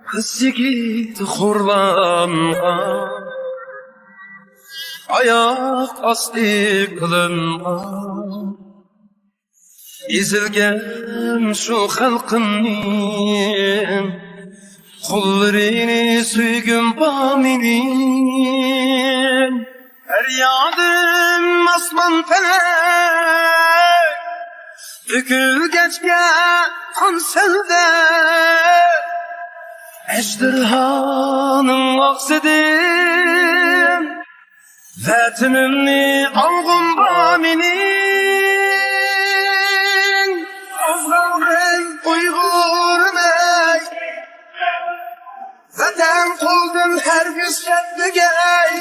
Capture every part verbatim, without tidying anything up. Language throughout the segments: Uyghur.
قىز يىگىت خورلانغان، ئاياق ئاستى قىلىنغان، ئېزىلگەن شۇ خەلقىمنىڭ قوللىرىنى سۆيگۈم بار مېنىڭ. پەريادىم ئاسمان پەلەك، تۆكۈلگەچكە قان سەلدە، ئەجدىرھانىڭ ئاغزىدىن ۋەتىنىمنى ئالغۇم بار مېنىڭ. قوزغالغىن ئۇيغۇرمەي، ۋەتەن قولدىن ھەرگىز كەتمىگەي.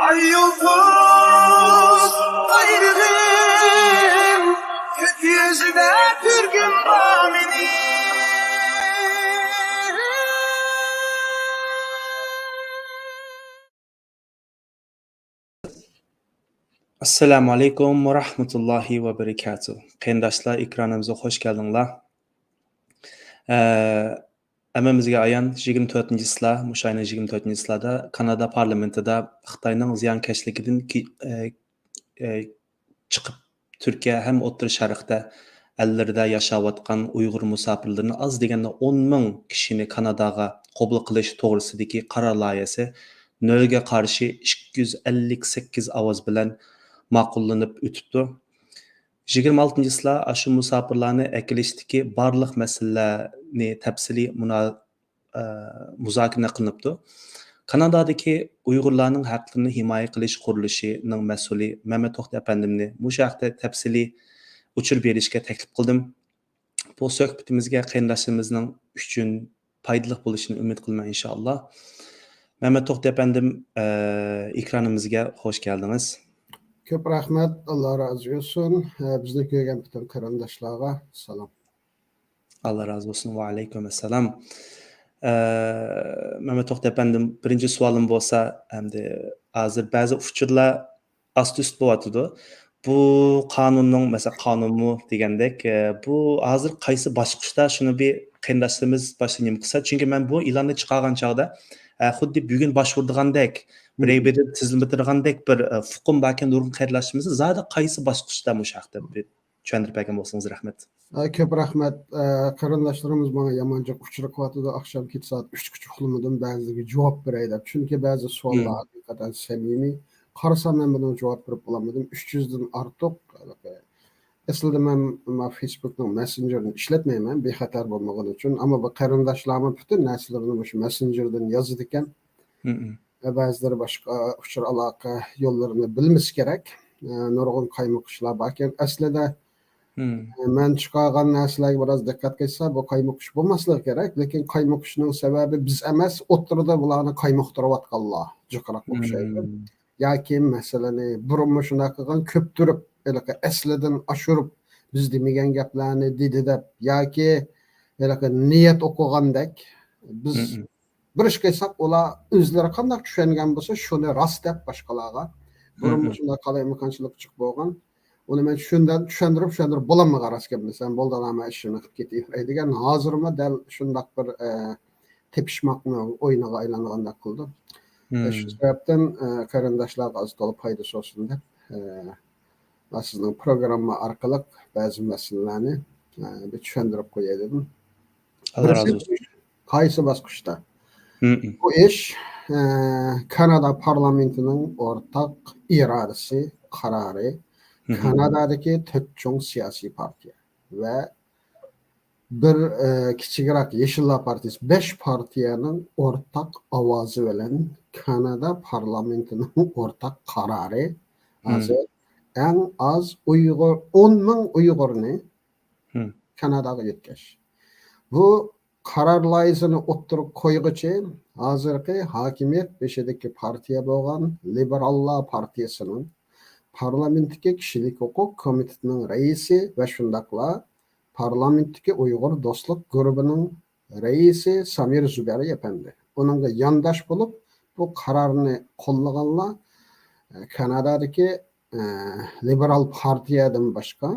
ئاي يۇلتۇز بايرىغىم، كۆك يۈزىدە كۆرگۈم بار مېنىڭ. ئەسسالامۇ ئەلەيكۇم ۋە رەھمەتۇللاھى ۋە بەرىكاتۇھ. قېرىنداشلار، ئېكرانىمىزغا خوش كەلدىڭلار. ئە، ھەممىمىزگە ئايان، يىگىرمە تۆتىنچى چىسلا، مۇشۇ ئاينىڭ يىگىرمە تۆتىنچى چىسلادا كانادا پارلامېنتىدا خىتاينىڭ زىيانكەشلىكىدىن كى-، ئە، ئە، چىقىپ، تۈركىيە ھەم ئوتتۇرا شەرقتە ئەللىرىدە ياشاۋاتقان ئۇيغۇر مۇساپىرلىرىنى ئاز دېگەندە ئون مىڭ كىشىنى كاناداغا قوبۇل قىلىش توغرىسىدىكى قارار لايىھەسى نۆلگە قارشى ئىككى يۈز ئەللىك سەككىز ئاۋاز بىلەن ماقۇللىنىپ ئۆتۈپتۇ. يىگىرمە ئالتىنچى چىسلا ئاشۇ مۇساپىرلارنى ئەكېلىشتىكى بارلىق مەسىلىلەرنى تەپسىلىي مۇنا-، ئە، مۇزاكىرە قىلىنىپتۇ. كانادادىكى ئۇيغۇرلارنىڭ ھەقلىرىنى ھىمايە قىلىش قۇرۇلۇشىنىڭ مەسئۇلى مەمەت توختى ئەپەندىمنى مۇشۇ ھەقتە تەپسىلىي ئۇچۇر بېرىشكە تەكلىپ قىلدىم. بۇ سۆھبىتىمىزگە قېرىنداشلىرىمىزنىڭ ئۈچۈن پايدىلىق بولۇشىنى ئۈمىد قىلىمەن، ئىنشائاللا. مەمەت توختى ئەپەندىم، ئە، ئېكرانىمىزگە خوش كەلدىڭىز. كۆپ رەھمەت، ئاللا رازى بولسۇن. ئە، بىزنى كۆرگەن پۈتۈن قېرىنداشلارغا سالام. ئاللا رازى بولسۇن. ۋەئەلەيكۇم ئەسسالام. ئە، مەمەت توختى ئەپەندىم، بىرىنچى سوئالىم بولسا، ئەمدى ھازىر بەزى ئۇچۇرلار ئاستى ئۈست بولۇۋاتىدۇ. بۇ قانۇننىڭ، مەسىلەن، قانۇنمۇ دېگەندەك، ئە، بۇ ھازىر قايسى باسقۇچتا، شۇنى بىر قېرىنداشلىرىمىز باشتا نېمە قىلسا، چۈنكى مەن بۇ ئېلاننى چىقارغان چاغدا، ئە، خۇددى بۈگۈن باشۋۇرىدىغاندەك، بىرەيبىرى تىزىملىتىدىغاندەك بىر، ئە، ئۇقۇم باركەن، نۇرغۇن قېرىنداشلىرىمىز زادى قايسى باسقۇچتا مۇشۇ ھەقتە بىر چۈشەندۈرۈپ بەرگەن بولسىڭىز رەھمەت. ئە، كۆپ رەھمەت. ئە، قېرىنداشلىرىمىز ماڭا يامان جىق ئۇچرىقىۋاتىدۇ. ئاخشام كېچە سائەت ئۈچكىچە ئۇخلىمىدىم، بەزىلىرىگە جاۋاب بېرەي دەپ. چۈنكى بەزى سوئاللار ھەقىقەتەن سەمىمىي. قارىسام، مەن بۇنىڭغا جاۋاب بېرىپ بولالمىدىم. ئۈچ يۈزدىن ئارتۇق، ھېلىقى، ئەسلىدە مەن، مەن فېيسبۇكنىڭ مەسسېنجېرىنى ئىشلەتمەيمەن، بىخەتەر بولمىغىنى ئۈچۈن. ئەمما بۇ قېرىنداشلارمۇ پۈتۈن نەرسىلىرىنى مۇشۇ مەسسېنجېردىن يازىدىكەن. ۋە بەزىلىرى باشقا ئۇچۇر ئالاقە يوللىرىنى بىلمىسە كېرەك. ئە، نۇرغۇن قايمۇقۇشلار باركەن. ئەسلىدە، ئە، مەن چىقارغان نەرسىلەرگە بىراز دىققەت قىلسا، بۇ قايمۇقۇش بولماسلىقى كېرەك. لېكىن قايمۇقۇشنىڭ سەۋەبى بىز ئەمەس، ئوتتۇرىدا بۇلارنى قايمۇقتۇرۇۋاتقانلار جىقراق ئوخشايدۇ. ياكى مەسىلىنى بۇرۇنمۇ شۇنداق قىلغان، كۆپتۈرۈپ، ھېلىقى ئەسلىدىن ئاشۇرۇپ، بىز دېمىگەن گەپلەرنى دېدى دەپ، ياكى ھېلىقى نىيەت ئوقۇغاندەك، بىز بىر ئىش قىلساق، ئۇلار ئۆزلىرى قانداق چۈشەنگەن بولسا، شۇنى راست دەپ باشقىلارغا. بۇرۇنمۇ شۇنداق قالايمىقانچىلىق جىق بولغان. ئۇنى مەن چۈشەندۈرۈپ، چۈشەندۈرۈپ بولالمىغان، راست گەپنى دېسەم، بولدىلا، مەن ئىشىمنى قىلىپ كېتىۋېرەي دېگەن. ھازىرمۇ دەل شۇنداق بىر، ئە، تېپىشماقنىڭ ئويۇنىغا ئايلانغاندەك قىلىدۇ. ئە، شۇ سەۋەبتىن، ئە، قېرىنداشلارغا ئاز تولا پايدىسى بولسۇن دەپ، ئە، سىزنىڭ پروگرامما ئارقىلىق بەزى مەسىلىلەرنى، ئە، بىر چۈشەندۈرۈپ قوياي دېدىم. ئاللا رازى بولسۇن. قايسى باسقۇچتا؟ بۇ ئىش، ئە، كانادا پارلامېنتىنىڭ ئورتاق ئىرادىسى، قارارى، كانادادىكى تۆت چوڭ سىياسىي پارتىيە ۋە بىر، ئە، كىچىكرەك يېشىللار پارتىيىسى، بەش پارتىيەنىڭ ئورتاق ئاۋازى بىلەن كانادا پارلامېنتىنىڭ ئورتاق قارارى ھازىر ئەڭ ئاز ئۇيغۇر، ئون مىڭ ئۇيغۇرنى كاناداغا يۆتكەش. بۇ قارار لايىھىسىنى ئوتتۇرىغا قويغۇچى ھازىرقى ھاكىمىيەت بېشىدىكى پارتىيە بولغان لىبېراللار پارتىيىسىنىڭ پارلامېنتتىكى كىشىلىك ھوقۇق كومىتېتىنىڭ رەئىسى ۋە شۇنداقلا پارلامېنتتىكى ئۇيغۇر دوستلۇق گۇرۇپپىنىڭ رەئىسى سامىر زۇبەرى ئەپەندى. ئۇنىڭغا يانداش بولۇپ، بۇ قارارنى قوللىغانلار، ئە، كانادادىكى، ئە، لىبېرال پارتىيەدىن باشقا،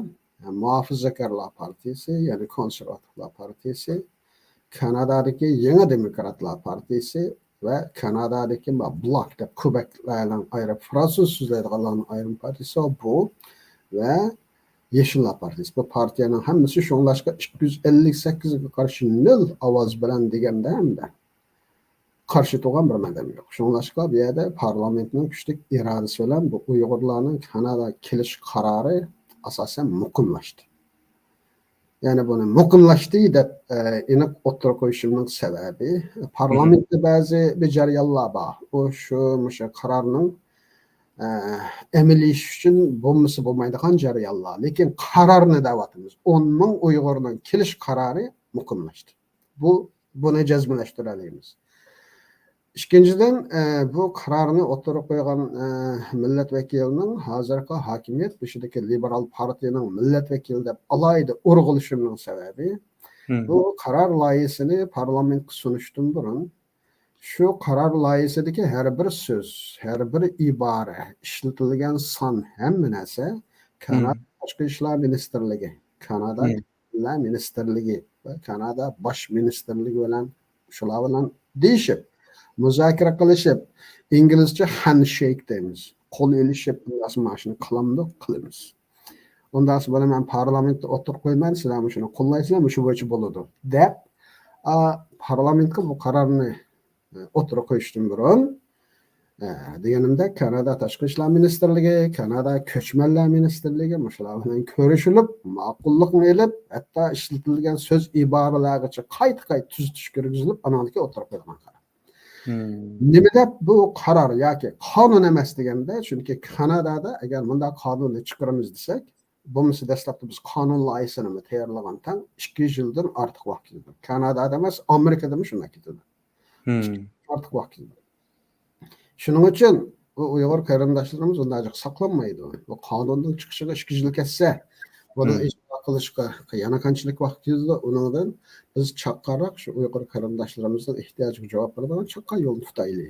ئە، مۇھاپىزەتكارلار پارتىيىسى، يەنى كونسېرۋاتىپلار پارتىيىسى، كانادادىكى يېڭى دېموكراتلار پارتىيىسى ۋە كانادادىكى ما-، بلاك دەپ، كوبېكلارنىڭ ئايرىم، فرانسۇز سۆزلەيدىغانلارنىڭ ئايرىم پارتىيىسى بۇ ۋە يېشىللار پارتىيىسى. بۇ پارتىيەنىڭ ھەممىسى شۇڭلاشقا ئىككى يۈز ئەللىك سەككىزگە قارشى نۆل ئاۋاز بىلەن دېگەندە ھەمدە قارشى تۇرغان بىر ئادەم يوق. شۇڭلاشقا بۇ يەردە پارلامېنتنىڭ كۈچلۈك ئىرادىسى بىلەن بۇ ئۇيغۇرلارنىڭ كاناداغا كېلىش قارارى ئاساسەن مۇقىملاشتى. يەنى بۇنى مۇقىملاشتى دەپ، ئە، ئېنىق ئوتتۇرىغا قويۇشۇمنىڭ سەۋەبى، پارلامېنتتا بەزى بىر جەريانلار بار. ئۇ شۇ، مۇشۇ قارارنىڭ، ئە، ئەمەلىيلىشىشى ئۈچۈن بولمىسا بولمايدىغان جەريانلار. لېكىن قارارنى دەۋاتىمىز. ئون مىڭ ئۇيغۇرنىڭ كېلىش قارارى مۇقىملاشتى. بۇ، بۇنى جەزملەشتۈرەلەيمىز. ئىككىنچىدىن، ئە، بۇ قارارنى ئوتتۇرىغا قويغان، ئە، مىللەت ۋەكىلىنىڭ ھازىرقى ھاكىمىيەت بېشىدىكى لىبېرال پارتىيىنىڭ مىللەت ۋەكىلى دەپ ئالاھىدە ئۇرغۇلۇشۇمنىڭ سەۋەبى، بۇ قارار لايىھىسىنى پارلامېنتقا سۇنۇشتىن بۇرۇن، شۇ قارار لايىھىسىدىكى ھەر بىر سۆز، ھەر بىر ئىبارە، ئىشلىتىلگەن سان، ھەممە نەرسە كانادا تاشقى ئىشلار مىنىستىرلىكى، كانادا مىللەت مىنىستىرلىكى ۋە كانادا باش مىنىستىرلىكى بىلەن، شۇلار بىلەن دېيىشىپ، مۇزاكىرە قىلىشىپ، ئىنگلىزچە ھەندشېيك دەيمىز. قول ئېلىشىپ، ئۇنداقسا مانا شۇنى قىلامدۇق، قىلىمىز. ئۇنداقسا بۇنى مەن پارلامېنتتا ئوتتۇرىغا قويىمەن، سىلەر مۇشۇنى قوللايسىلەر، مۇشۇ بويىچە بولىدۇ، دەپ، ئا، پارلامېنتقا بۇ قارارنى ئوتتۇرىغا قويۇشتىن بۇرۇن، ئە، دېگىنىمدەك، كانادا تاشقى ئىشلار مىنىستىرلىكى، كانادا كۆچمەنلەر مىنىستىرلىكى مۇشۇلار بىلەن كۆرۈشۈلۈپ، ماقۇللۇقنى ئېلىپ، ھەتتا ئىشلىتىلگەن سۆز ئىبارىلەرگىچە قايتا-قايتا تۈزىتىش كىرگۈزۈلۈپ، ئانىڭدىن كېيىن ئوتتۇرىغا قويۇلغان قارار. نېمە دەپ بۇ قارار ياكى قانۇن ئەمەس دېگەندە، چۈنكى كانادادا ئەگەر مۇنداق قانۇننى چىقىرىمىز دېسەك، بولمىسا دەسلەپتە بىز قانۇن لايىھىسىنىمۇ تەييارلىغان تەڭ ئىككى يۈز يىلدىن ئارتۇق ۋاقىت كېتىدۇ. كانادادا ئەمەس، ئامېرىكىدىمۇ شۇنداق كېتىدۇ. ئارتۇق ۋاقىت كېتىدۇ. شۇنىڭ ئۈچۈن بۇ ئۇيغۇر قېرىنداشلىرىمىز ئۇنداق جىق ساقلانمايدۇ. بۇ قانۇننىڭ چىقىشىغا ئىككى يىل كەتسە، بۇنى ئىجرا قىلىشقا يەنە قانچىلىك ۋاقىت كېتىدۇ؟ ئۇنىڭدىن بىز چاققانراق شۇ ئۇيغۇر قېرىنداشلىرىمىزنىڭ ئېھتىياجىغا جاۋاب بېرىدىغان چاققان يولنى تۇتايلى.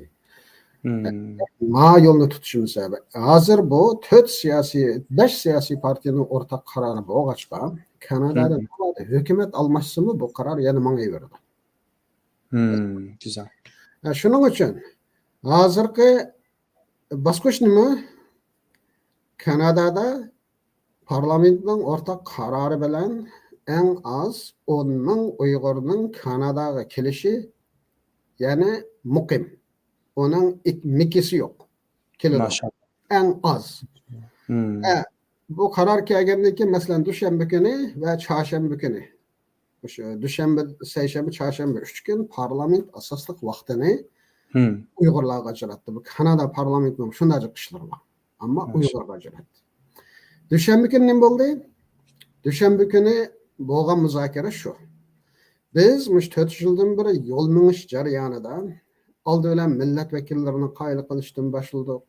ما يولنى تۇتۇشىمىز سەۋەبى. ھازىر بۇ تۆت سىياسىي، بەش سىياسىي پارتىيەنىڭ ئورتاق قارارى بولغاچقا، كانادادا ھۆكۈمەت ئالماشسىمۇ بۇ قارار يەنە ماڭىۋېرىدۇ. گۈزەل. ھە، شۇنىڭ ئۈچۈن ھازىرقى باسقۇچ نېمە؟ كانادادا پارلامېنتنىڭ ئورتاق قارارى بىلەن ئەڭ ئاز ئون مىڭ ئۇيغۇرنىڭ كاناداغا كېلىشى، يەنى مۇقىم. ئۇنىڭ ئىك-، مىكىسى يوق. كېلىدۇ. ماشاللا. ئەڭ ئاز. ھە، بۇ قارار كەلگەندىن كېيىن، مەسىلەن، دۈشەنبە كۈنى ۋە چارشەنبە كۈنى، مۇشۇ دۈشەنبە، سەيشەنبە، چارشەنبە ئۈچ كۈن پارلامېنت ئاساسلىق ۋاقتىنى ئۇيغۇرلارغا ئاجراتتى. بۇ كانادا پارلامېنتىنىڭ شۇنداق جىق ئىشلىرى بار. ئەمما ئۇيغۇرغا ئاجراتتى. دۈشەنبە كۈنى نېمە بولدى؟ دۈشەنبە كۈنى بولغان مۇزاكىرە شۇ. بىز مۇشۇ تۆت يۈز يىلدىن بېرى يول مېڭىش جەريانىدا ئالدى بىلەن مىللەت ۋەكىللىرىنى قايىل قىلىشتىن باشلىدۇق.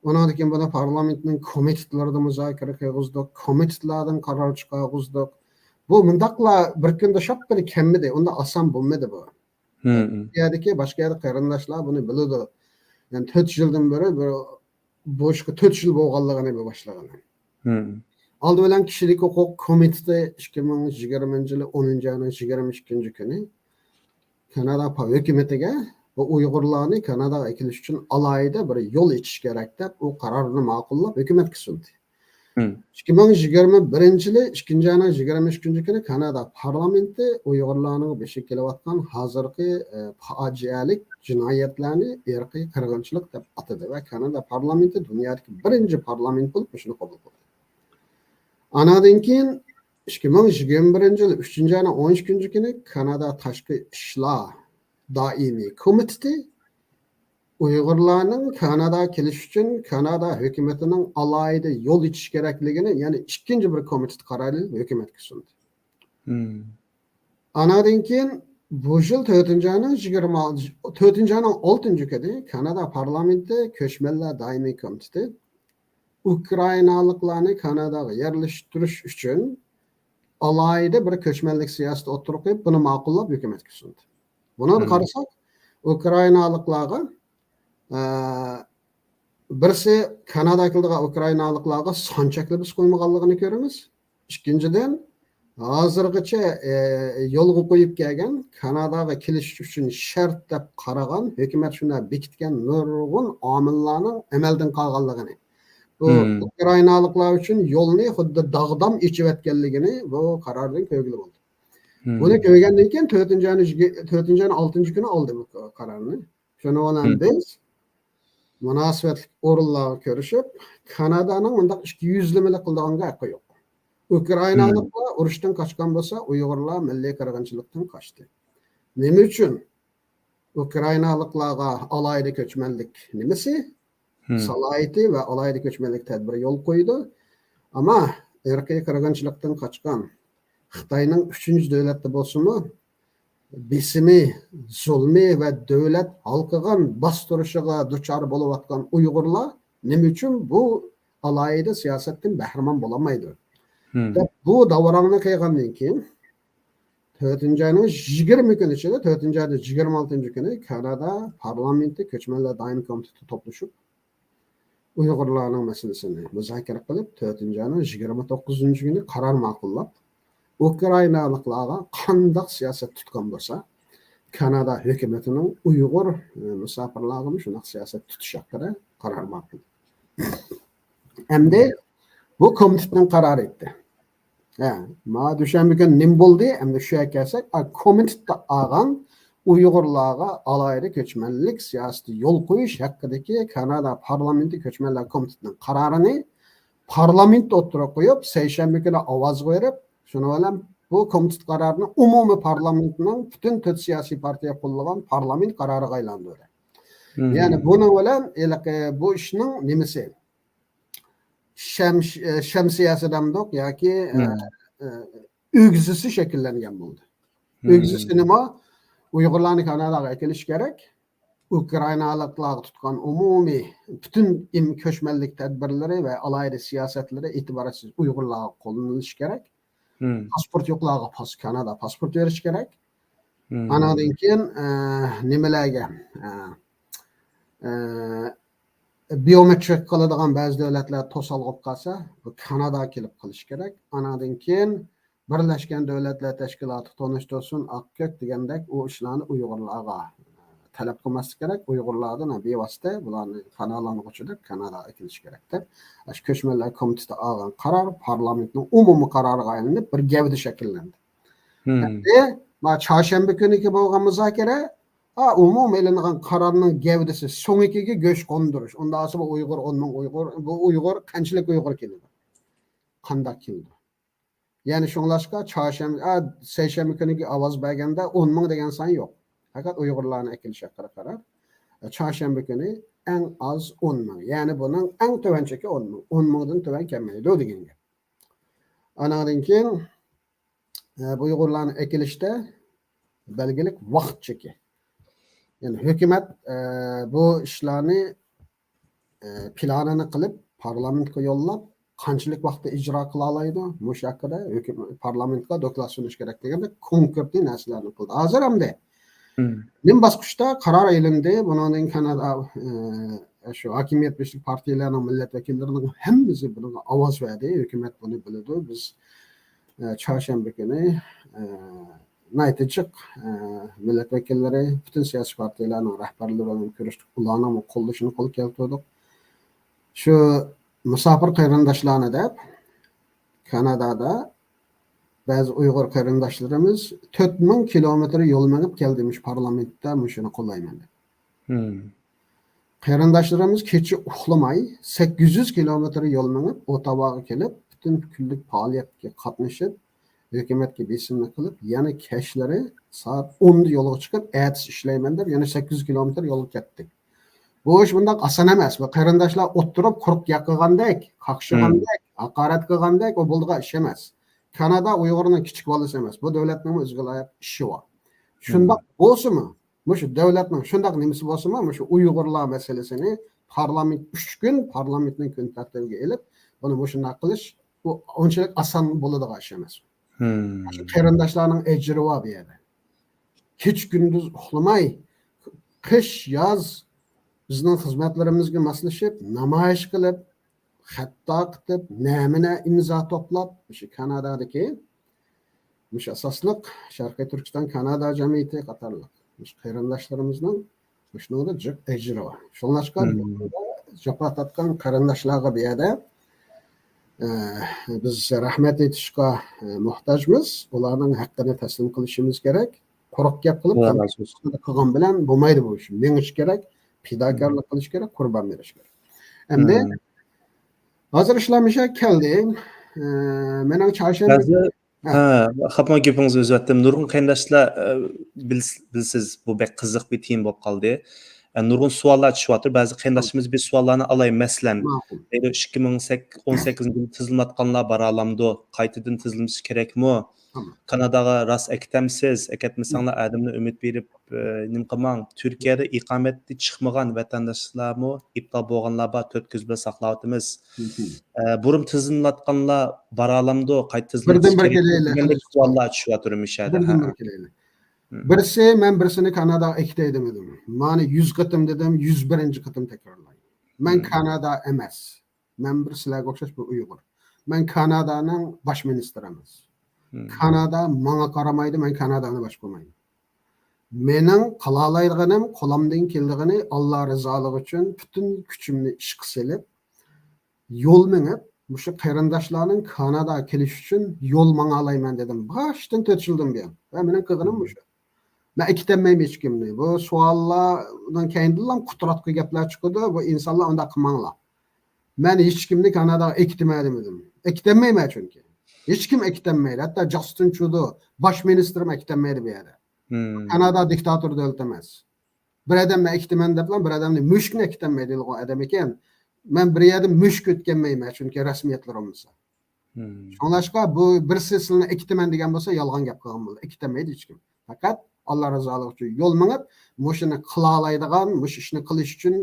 ئۇنىڭدىن كېيىن بۇنى پارلامېنتنىڭ كومىتېتلىرىدا مۇزاكىرە قىلغۇزدۇق، كومىتېتلاردىن قارار چىقارغۇزدۇق. بۇ مۇنداقلا بىر كۈندە شاپپىدە كەلمىدى، ئۇنداق ئاسان بولمىدى بۇ. بۇ يەردىكى، باشقا يەردە قېرىنداشلار بۇنى بىلىدۇ. يەنى تۆت يۈز يىلدىن بېرى بۇ، بۇ ئىشقا تۆت يۈز يىل بولغانلىقىنى بىر باشلىغىنى. ئالدى بىلەن كىشىلىك ھوقۇق كومىتېتى ئىككى مىڭ يىگىرمىنچى يىلى ئونىنچى ئاينىڭ يىگىرمە ئىككىنچى كۈنى كانادا پا-، ھۆكۈمىتىگە بۇ ئۇيغۇرلارنى كاناداغا ئەكېلىش ئۈچۈن ئالاھىدە بىر يول ئېچىش كېرەك دەپ، ئۇ قارارنى ماقۇللاپ ھۆكۈمەتكە سۇندى. ئىككى مىڭ يىگىرمە بىرىنچى يىلى ئىككىنچى ئاينىڭ يىگىرمە ئىككىنچى كۈنى كانادا پارلامېنتى ئۇيغۇرلارنىڭ بېشىغا كېلىۋاتقان ھازىرقى، ئە، پاجىئەلىك جىنايەتلەرنى ئىرقىي قىرغىنچىلىق دەپ ئاتىدى ۋە كانادا پارلامېنتى دۇنيادىكى بىرىنچى پارلامېنت بولۇپ مۇشۇنى قوبۇل قىلدى. ئاناندىن كېيىن ئىككى مىڭ يىگىرمە بىرىنچى يىل ئۈچىنچى ئاينىڭ ئون ئىككىنچى كۈنى كانادا تاشقى ئىشلار دائىمىي كومىتېتى ئۇيغۇرلارنىڭ كاناداغا كېلىش ئۈچۈن كانادا ھۆكۈمىتىنىڭ ئالاھىدە يول ئېچىش كېرەكلىكىنى، يەنى ئىككىنچى بىر كومىتېت قارارى ھۆكۈمەتكە سۇندى. ئاناندىن كېيىن بۇ يىل تۆتىنچى ئاينىڭ يىگىرمە، تۆتىنچى ئاينىڭ ئالتىنچى كۈنى كانادا پارلامېنتى كۆچمەنلەر دائىمىي كومىتېتى ئۇكرائىنالىقلارنى كاناداغا يەرلەشتۈرۈش ئۈچۈن ئالاھىدە بىر كۆچمەنلىك سىياسىتى ئوتتۇرىغا قويۇپ، بۇنى ماقۇللاپ ھۆكۈمەتكە سۇندى. بۇنىڭدا قارىساق، ئۇكرائىنالىقلارغا، ئە، بىرسى كانادا كېلىدىغان ئۇكرائىنالىقلارغا سان چەكلىمىسى قويمىغانلىقىنى كۆرىمىز. ئىككىنچىدىن، ھازىرغىچە، ئە، يولغا قويۇپ كەلگەن، كاناداغا كېلىش ئۈچۈن شەرت دەپ قارىغان، ھۆكۈمەت شۇنداق بېكىتكەن نۇرغۇن ئامىللارنىڭ ئەمەلدىن قالغانلىقىنى، بۇ مم. ئۇكرائىنالىقلار ئۈچۈن يولنى خۇددى داغدام ئېچىۋەتكەنلىكىنى بۇ قاراردىن كۆرگىلى بولدى. مم. بۇنى كۆرگەندىن كېيىن تۆتىنچى ئاينىڭ يىگىر-، تۆتىنچى ئاينىڭ ئالتىنچى كۈنى ئالدى بۇ قارارنى. شۇنىڭ بىلەن مم. بىز مۇناسىۋەتلىك ئورۇنلارغا كۆرۈشۈپ، كانادانىڭ مۇنداق ئىككى يۈزلىمىلىك قىلىدىغانغا ھەققى يوق. مم. ئۇكرائىنالىقلار ئۇرۇشتىن قاچقان بولسا، ئۇيغۇرلار مىللىي قىرغىنچىلىقتىن قاچتى. نېمە ئۈچۈن؟ ئۇكرائىنالىقلارغا ئالاھىدە كۆچمەنلىك نېمىسى؟ مم. سالاھىيىتى ۋە ئالاھىدە كۆچمەنلىك تەدبىرى يول قويىدۇ. ئەمما ئىرقىي قىرغىنچىلىقتىن قاچقان، خىتاينىڭ ئۈچىنچى دۆلەتتە بولسىمۇ، بېسىمى، زۇلمى ۋە دۆلەت ھالقىغان باستۇرۇشىغا دۇچار بولۇۋاتقان ئۇيغۇرلار نېمە ئۈچۈن بۇ ئالاھىدە سىياسەتتىن بەھرىمەن بولالمايدۇ؟ مم. دەپ بۇ داۋراڭنى قىلغاندىن كېيىن، تۆتىنچى ئاينىڭ يىگىرمە كۈنى ئىچىدە، تۆتىنچى ئايدا يىگىرمە ئالتىنچى كۈنى كانادا پارلامېنتى كۆچمەنلەر دائىمىي كومىتېتى توپلىشىپ، ئۇيغۇرلارنىڭ مەسىلىسىنى مۇزاكىرە قىلىپ، تۆتىنچى ئاينىڭ يىگىرمە توققۇزىنچى كۈنى قارار ماقۇللاپ، ئۇكرائىنالىقلارغا قانداق سىياسەت تۇتقان بولسا، كانادا ھۆكۈمىتىنىڭ ئۇيغۇر، ئە، مۇساپىرلارغىمۇ شۇنداق سىياسەت تۇتۇش ھەققىدە قارار ماقۇل. ئەمدى بۇ كومىتېتنىڭ قارارى ئىدى. ھە، ما دۈشەنبە كۈنى نېمە بولدى؟ ئەمدى شۇ يەرگە كەلسەك، ئا، كومىتېتتا ئالغان ئۇيغۇرلارغا ئالاھىدە كۆچمەنلىك سىياسىتى يول قويۇش ھەققىدىكى كانادا پارلامېنتى كۆچمەنلەر كومىتېتىنىڭ قارارىنى پارلامېنتتا ئوتتۇرىغا قويۇپ، سەيشەنبە كۈنى ئاۋازغا بېرىپ، شۇنىڭ بىلەن بۇ كومىتېت قارارىنى ئومۇمىي پارلامېنتنىڭ پۈتۈن تۆت سىياسىي پارتىيە قوللىغان پارلامېنت قارارىغا ئايلاندۇردى. مم. يەنى بۇنىڭ بىلەن ھېلىقى بۇ ئىشنىڭ نېمىسى؟ شەمس-، ئە، شەمسىيەسى دەمدۇق ياكى، ئە، مم. ئە، ئۆگزىسى شەكىللەنگەن بولدى. مم. ئۆگزىسى نېمە؟ ئۇيغۇرلارنى كاناداغا ئەكېلىش كېرەك. ئۇكرائىنالىقلارغا تۇتقان ئومۇمىي پۈتۈن ئىم-، كۆچمەنلىك تەدبىرلىرى ۋە ئالاھىدە سىياسەتلىرى ئېتىبارسىز ئۇيغۇرلارغا قوللىنىلىشى كېرەك. مم. پاسپورت يوقلارغا پاس-، كانادا پاسپورت بېرىش كېرەك. مم. ئانىڭدىن كېيىن، ئە، نېمىلەرگە، ئە، ئە، بىيومېترىك قىلىدىغان بەزى دۆلەتلەر توسالغۇ بولۇپ قالسا، بۇ كاناداغا كېلىپ قىلىش كېرەك. ئانىڭدىن كېيىن بىرلەشكەن دۆلەتلەر تەشكىلاتى تونۇشتۇرسۇن، ئاق كۆك دېگەندەك ئۇ ئىشلارنى ئۇيغۇرلارغا تەلەپ قىلماسلىق كېرەك. ئۇيغۇرلاردىن بىۋاسىتە بۇلارنى پاناھلانغۇچى دەپ كاناداغا ئەكېلىش كېرەك دەپ، ئاشۇ كۆچمەنلەر كومىتېتى ئالغان قارار پارلامېنتنىڭ ئومۇمىي قارارىغا ئايلىنىپ، بىر گەۋدە شەكىللەندى. مم. ئەمدى ما چارشەنبە كۈنىكى بولغان مۇزاكىرە، ئا، ئومۇمىي ئېلىنغان قارارنىڭ گەۋدىسى، سۆڭىكىگە گۆش قوندۇرۇش. ئۇنداق بولسا بۇ ئۇيغۇر ئون مىڭ ئۇيغۇر، بۇ ئۇيغۇر قانچىلىك ئۇيغۇر كېلىدۇ؟ قانداق كېلىدۇ؟ يەنى شۇڭلاشقا چارشەنبە، ئا، سەيشەنبە كۈنىگە ئاۋاز بەرگەندە ئون مىڭ دېگەن سان يوق. پەقەت ئۇيغۇرلارنى ئەكېلىش ھەققىدە قارار. چارشەنبە كۈنى ئەڭ ئاز ئون مىڭ. يەنى بۇنىڭ ئەڭ تۆۋەن چېكى ئون مىڭ. ئون مىڭدىن تۆۋەن كەلمەيدۇ دېگەن گەپ. ئانىڭدىن كېيىن، ئە، بۇ ئۇيغۇرلارنى ئەكېلىشتە بەلگىلىك ۋاقىت چېكى. يەنى ھۆكۈمەت، ئە، بۇ ئىشلارنى، ئە، پىلانىنى قىلىپ، پارلامېنتقا يوللاپ، قانچىلىك ۋاقىتتا ئىجرا قىلالايدۇ؟ مۇشۇ ھەققىدە ھۆكۈم-، پارلامېنتقا دوكلات سۇنۇش كېرەك دېگەندەك كونكرېتنى نەرسىلەرنى قىلدى. ھازىر ئەمدى مم. نېمە باسقۇچتا قارار ئېلىندى؟ بۇنىڭدىن كېيىن، ئە، شۇ ھاكىمىيەت بېشىدىكى پارتىيەلەرنىڭ مىللەت ۋەكىللىرىنىڭ ھەممىسى بۇنىڭغا ئاۋاز بەردى. ھۆكۈمەت بۇنى بىلىدۇ. بىز، ئە، چارشەنبە كۈنى، ئە، ناھايىتى جىق، ئە، مىللەت ۋەكىللىرى، پۈتۈن سىياسىي پارتىيەلەرنىڭ رەھبەرلىرى بىلەن كۆرۈشتۇق. ئۇلارنىڭ قوللىشىنى قول كەلتۈردۇق. شۇ مۇساپىر قېرىنداشلارنى دەپ، كانادادا بەزى ئۇيغۇر قېرىنداشلىرىمىز تۆت مىڭ كىلومېتىر يول مېڭىپ كەلدى، مۇشۇ پارلامېنتتا مۇشۇنى قوللايمەن دەپ. مم. قېرىنداشلىرىمىز كېچە ئۇخلىماي، سەككىز يۈز كىلومېتىر يول مېڭىپ، ئوتاۋاغا كېلىپ، پۈتۈن كۈنلۈك پائالىيەتكە قاتنىشىپ، ھۆكۈمەتكە بېسىمنى قىلىپ، يەنە كەچلىرى سائەت ئوندا يولغا چىقىپ، ئەتىسى ئىشلەيمەن دەپ، يەنە سەككىز يۈز كىلومېتىر يولغا كەتتى. بۇ ئىش بۇنداق ئاسان ئەمەس. بۇ قېرىنداشلار ئولتۇرۇپ قۇرۇق گەپ قىلغاندەك، قاقشىغاندەك، مم. ھاقارەت قىلغاندەك، ئۇ بولىدىغان ئىش ئەمەس. كانادا ئۇيغۇرنىڭ كىچىك بالىسى ئەمەس. بۇ دۆلەتنىڭمۇ ئۆزىگە لايىق ئىشى بار. شۇنداق مم. بولسىمۇ، مۇشۇ دۆلەتنىڭ شۇنداق نېمىسى بولسىمۇ، مۇشۇ ئۇيغۇرلار مەسىلىسىنى پارلامېنت ئۈچ كۈن پارلامېنتنىڭ كۈن تەرتىپىگە ئېلىپ، بۇنى مۇشۇنداق قىلىش، بۇ ئۇنچىلىك ئاسان بولىدىغان ئىش ئەمەس. مم. شۇ قېرىنداشلارنىڭ ئەجرى بار بۇ يەردە. كېچە كۈندۈز ئۇخلىماي، قىش، ياز بىزنىڭ خىزمەتلىرىمىزگە ماسلىشىپ، نامايىش قىلىپ، خەت تارقىتىپ، نەمۇنە ئىمزا توپلاپ، مۇشۇ كانادادىكى مۇشۇ ئاساسلىق شەرقىي تۈركىستان كانادا جەمئىيىتى قاتارلىق مۇشۇ قېرىنداشلىرىمىزنىڭ مۇشۇنىڭدا جىق ئەجرى بار. شۇڭلاشقا جاپا تارتقان قېرىنداشلارغا بۇ يەردە، ئە، بىز رەھمەت ئېيتىشقا، ئە، موھتاجمىز. ئۇلارنىڭ ھەققىنى تەسلىم قىلىشىمىز كېرەك. قۇرۇق گەپ قىلىپ، قىلغان بىلەن بولمايدۇ بۇ ئىش. مېڭىش كېرەك، پىداكارلىق قىلىش كېرەك، قۇربان بېرىش كېرەك. ئەمدى ھازىر ئىسلام ئىشا كەلدى. ئە، مېنىڭ چارشەنبە ھە. ھە، خاپىما گېپىڭىزنى ئۈزۈۋەتتىم. نۇرغۇن قېرىنداشلار، ئە، بىلس-، بىلسىز، بۇ بەك قىزىق بىر تېما بولۇپ قالدى. ئە، نۇرغۇن سوئاللار چۈشۈۋاتىدۇ. بەزى قېرىنداشلىرىمىز بىر سوئاللارنى ئالاي، مەسىلەن، ماقۇل. دەيدۇ، ئىككى مىڭ ئون سەككىزىنچى يىلى تىزىملاتقانلار بارالامدۇ؟ قايتىدىن تىزىملىتىش كېرەكمۇ؟ تامام. كاناداغا راست ئەكىتەمسىز؟ ئەكەتمىسەڭلار، ئادەمنى ئۈمىد بېرىپ، ئە، نېمە قىلماڭ. تۈركىيەدە ئىقامەتتە چىقمىغان ۋەتەنداشلارمۇ ئىپتال بولغانلار بار، تۆت كۆز بىلەن ساقلاۋاتىمىز. ئە، بۇرۇن تىزىملاتقانلار بارالامدۇ؟ قايتا تىزىملىتىش كېرەكمۇ؟ دېگەندەك سوئاللار چۈشۈۋاتىدۇ مۇشۇ يەردە. بىردىن بىر كېلەيلى. بىرسى، مەن بىرسىنى كاناداغا ئەكېتەي دېمىدىم. مانا يۈز قېتىم دېدىم، يۈز بىرىنچى قېتىم تەكرارلايمەن. مەن كانادا ئەمەس. مەن بىر سىلەرگە ئوخشاش بىر ئۇيغۇر. مەن كانادانىڭ باش مىنىستىرى ئەمەس. كانادا ماڭا قارىمايدۇ، مەن كانادانى باشقۇرمايمەن. مېنىڭ قىلالايدىغىنىم، قولۇمدىن كېلىدىغىنى ئاللا رىزالىقى ئۈچۈن پۈتۈن كۈچۈمنى ئىشقا سېلىپ، يول مېڭىپ، مۇشۇ قېرىنداشلارنىڭ كاناداغا كېلىشى ئۈچۈن يول ماڭالايمەن دېدىم. باشتىن تۆت يىلدىن بۇيان. ۋە مېنىڭ قىلغىنىم مۇشۇ. مەن ئەكېتەلمەيمەن ھېچكىمنى. بۇ سوئاللاردىن كېيىندىنلا قۇتراتقۇ گەپلەر چىقىدۇ. بۇ ئىنسانلار ئۇنداق قىلماڭلار. مەن ھېچكىمنى كاناداغا ئەكېتىمەن دېمىدىم. ئەكېتەلمەيمەن چۈنكى. ھېچكىم ئەكېتەلمەيدۇ. ھەتتا جاستىن ترۇدو، باش مىنىستىرمۇ ئەكېتەلمەيدۇ بۇ يەردە. كانادا دىكتاتور دۆلىتى ئەمەس. بىر ئادەم مەن ئەكېتىمەن دەپلا بىر ئادەمنى مۈشۈكنى ئەكېتەلمەيدۇ ئۇ ئادەم ئىكەن. مەن بىر يەردىن مۈشۈك ئۆتكەلمەيمەن، چۈنكى رەسمىيەتلىرى بولمىسا. شۇڭلاشقا بۇ بىرسى سىلىنى ئەكېتىمەن دېگەن بولسا يالغان گەپ قىلغان بولىدۇ. ئەكېتەلمەيدۇ ھېچكىم. پەقەت ئاللا رىزالىقى ئۈچۈن يول مېڭىپ، مۇشۇنى قىلالايدىغان، مۇشۇ ئىشنى قىلىش ئۈچۈن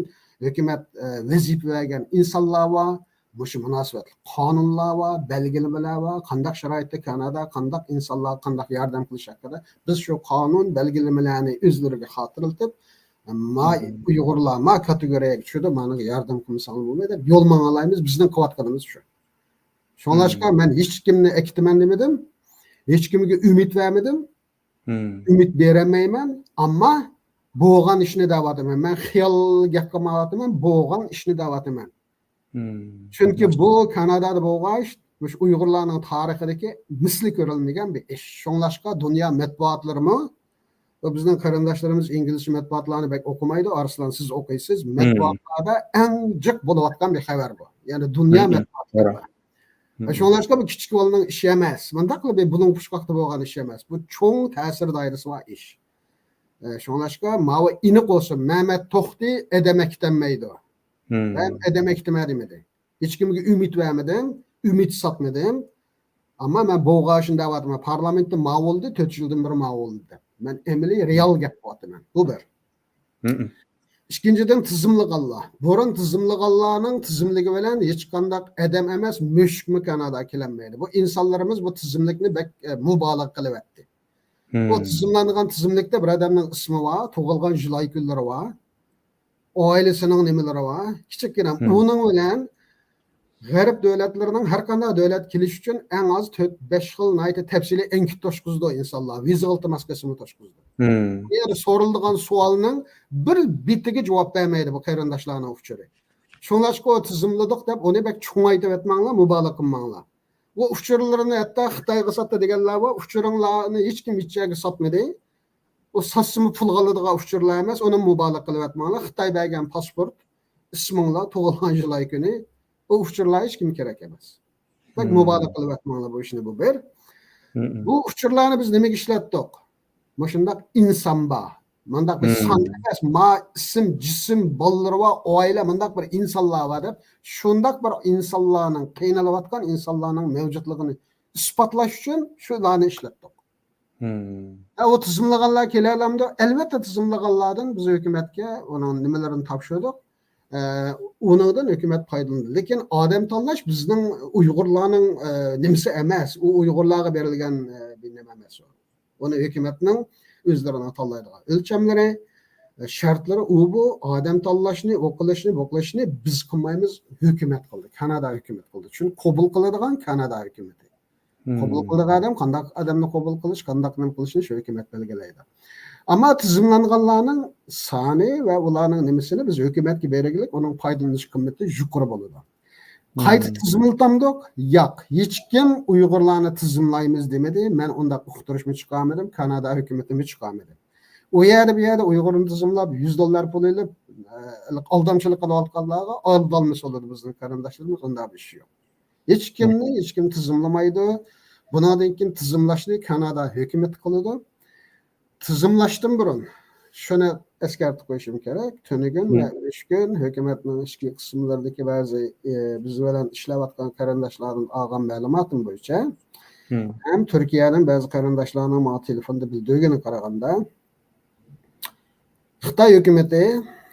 ھۆكۈمەت، ئە، ۋەزىپە بەرگەن ئىنسانلار بار، مۇشۇ مۇناسىۋەتلىك قانۇنلار بار، بەلگىلىمىلەر بار، قانداق شارائىتتا كانادا، قانداق ئىنسانلارغا قانداق ياردەم قىلىش ھەققىدە بىز شۇ قانۇن بەلگىلىمىلەرنى ئۆزلىرىگە خاتىرىلىتىپ، ما ئۇيغۇرلار ما كاتېگورىيەگە چۈشىدۇ، مانىڭغا ياردەم قىلمىساڭلار بولمايدۇ دەپ يول ماڭالايمىز، بىزنىڭ قىلىۋاتقىنىمىز شۇ. شۇڭلاشقا مەن ھېچكىمنى ئەكېتىمەن دېمىدىم، ھېچكىمگە ئۈمىد بەرمىدىم، ئۈمىد بېرەلمەيمەن، ئەمما بولغان ئىشنى دەۋاتىمەن. مەن خىيال گەپ قىلمايۋاتىمەن، بولغان ئىشنى دەۋاتىمەن. چۈنكى بۇ كانادادا بولغان ئىش، مۇشۇ ئۇيغۇرلارنىڭ تارىخىدىكى مىسلى كۆرۈلمىگەن بىر ئىش. شۇڭلاشقا دۇنيا مەتبۇئاتلىرىمۇ، بۇ بىزنىڭ قېرىنداشلىرىمىز ئىنگلىزچە مەتبۇئاتلارنى بەك ئوقۇمايدۇ، ئارسلان سىز ئوقۇيسىز. مەتبۇئاتلاردا ئەڭ جىق بولۇۋاتقان بىر خەۋەر بۇ. يەنى دۇنيا مەتبۇئاتلىرىدا. شۇڭلاشقا بۇ كىچىك بالىنىڭ ئىشى ئەمەس. مۇنداقلا بىر بۇلۇڭ پۇچقاقتا بولغان ئىش ئەمەس. بۇ چوڭ تەسىر دائىرىسى بار ئىش. ئە، شۇڭلاشقا ماۋۇ ئېنىق بولسۇن، مەمەت توختى ئادەم ئەكېتەلمەيدۇ. مەن ئادەم ئەكېتىمەن دېمىدى. ھېچكىمگە ئۈمىد بەرمىدىم، ئۈمىد ساتمىدىم. ئەمما مەن بولغان ئىشنى دەۋاتىمەن. پارلامېنتتا ماۋۇ بولدى، تۆت يىلدىن بېرى ماۋۇ بولدى دەپ. مەن ئەمەلىي رېئال گەپ قىلىۋاتىمەن. بۇ بىر. ئىككىنچىدىن، تىزىملىغانلار. بۇرۇن تىزىملىغانلارنىڭ تىزىملىكى بىلەن ھېچقانداق ئادەم ئەمەس، مۈشۈكمۇ كاناداغا كېلەلمەيدۇ. بۇ ئىنسانلىرىمىز بۇ تىزىملىكنى بەك، ئە، مۇبالىغە قىلىۋەتتى. بۇ تىزىملانغان تىزىملىكتە بىر ئادەمنىڭ ئىسمى بار، تۇغۇلغان جۇلاي كۈنلىرى بار، ئائىلىسىنىڭ نېمىلىرى بار. كىچىككىنە ئۇنىڭ بىلەن غەرب دۆلەتلىرىنىڭ ھەر قانداق دۆلەت كېلىش ئۈچۈن ئەڭ ئاز تۆت، بەش خىل ناھايىتى تەپسىلىي ئەنكېت توشقۇزىدۇ ئىنسانلار، ۋىزا ئىلتىماس قىلسىمۇ توشقۇزىدۇ. بۇ يەردە سورىلىدىغان سوئالنىڭ بىر بېتىگە جاۋاب بەرمەيدۇ بۇ قېرىنداشلارنىڭ ئۇچۇرى. شۇڭلاشقا ئۇ تىزىملىدۇق دەپ ئۇنى بەك چوڭايتىۋەتمەڭلار، مۇبالىغە قىلماڭلار. ئۇ ئۇچۇرلىرىنى ھەتتا خىتايغا ساتتى دېگەنلەر بار، ئۇچۇرۇڭلارنى ھېچكىم ھېچ يەرگە ساتمىدى. ئۇ ساتسىمۇ پۇلغا ئالىدىغان ئۇچۇرلار ئەمەس، ئۇنى مۇبالىغە قىلىۋەتمەڭلار. خىتاي بەرگەن پاسپورت، ئىسمىڭلار، تۇغۇلغان يىل ئاي كۈنى، ئۇ ئۇچۇرلار ھېچكىمگە كېرەك ئەمەس. بەك مۇبالىغە قىلىۋەتمەڭلار بۇ ئىشنى، بۇ بىر. بۇ ئۇچۇرلارنى بىز نېمىگە ئىشلەتتۇق؟ مۇشۇنداق ئىنسان بار. مۇنداق بىر سان ئەمەس، ما ئىسىم، جىسىم، بالىلىرى بار، ئائىلە، مۇنداق بىر ئىنسانلار بار دەپ، شۇنداق بىر ئىنسانلارنىڭ، قىينىلىۋاتقان ئىنسانلارنىڭ مەۋجۇتلۇقىنى ئىسپاتلاش ئۈچۈن شۇلارنى ئىشلەتتۇق. ھە، ئۇ تىزىملىغانلار كېلەلەمدۇ؟ ئەلۋەتتە، تىزىملىغانلاردىن بىز ھۆكۈمەتكە ئۇنىڭ نېمىلىرىنى تاپشۇردۇق. ئە، ئۇنىڭدىن ھۆكۈمەت پايدىلىنىدۇ. لېكىن ئادەم تاللاش بىزنىڭ ئۇيغۇرلارنىڭ، ئە، نېمىسى ئەمەس. ئۇ ئۇيغۇرلارغا بېرىلگەن، ئە، بىر نېمە ئەمەس ئۇ. ئۇنى ھۆكۈمەتنىڭ ئۆزلىرىنىڭ تاللايدىغان ئۆلچەملىرى، ئە، شەرتلىرى ئۇ بۇ. ئادەم تاللاشنى، ئۇ قىلىشنى، بۇ قىلىشنى بىز قىلمايمىز، ھۆكۈمەت قىلدى. كانادا ھۆكۈمەت قىلدى. چۈنكى قوبۇل قىلىدىغان كانادا ھۆكۈمىتى. قوبۇل قىلىدىغان ئادەم قانداق ئادەمنى قوبۇل قىلىش، قانداق نېمە قىلىشنى شۇ ھۆكۈمەت بەلگىلەيدۇ. ئەمما تىزىملانغانلارنىڭ سانى ۋە ئۇلارنىڭ نېمىسىنى بىز ھۆكۈمەتكە بەرگىلىك، ئۇنىڭ پايدىلىنىش قىممىتى يۇقىرى بولىدۇ. قايتا تىزىملىتامدۇق؟ ياق. ھېچكىم ئۇيغۇرلارنى تىزىملايمىز دېمىدى. مەن ئۇنداق ئۇقتۇرۇشمۇ چىقارمىدىم، كانادا ھۆكۈمىتىمۇ چىقارمىدى. ئۇ يەردە، بۇ يەردە ئۇيغۇرنى تىزىملاپ، يۈز دوللار پۇل ئېلىپ، ئە، ئالدامچىلىق قىلىۋاتقانلارغا ئالدالما سولىدى بىزنىڭ قېرىنداشلىرىمىز، ئۇنداق بىر ئىش يوق. ھېچكىمنى ھېچكىم تىزىملىمايدۇ. بۇنىڭدىن كېيىن تىزىملاشنى كانادا ھۆكۈمىتى قىلىدۇ. تىزىملاشتىن بۇرۇن شۇنى ئەسكەرتىپ قويۇشۇم كېرەك. تۈنۈگۈن ۋە ئۈرۈشكۈن ھۆكۈمەتنىڭ ئىچكى قىسىملىرىدىكى بەزى، ئى، بىز بىلەن ئىشلەۋاتقان قېرىنداشلاردىن ئالغان مەلۇماتىم بويىچە ھەم تۈركىيەدىن بەزى قېرىنداشلارنىڭ ماڭا تېلېفوندا بىلدۈرگىنىگە قارىغاندا، خىتاي ھۆكۈمىتى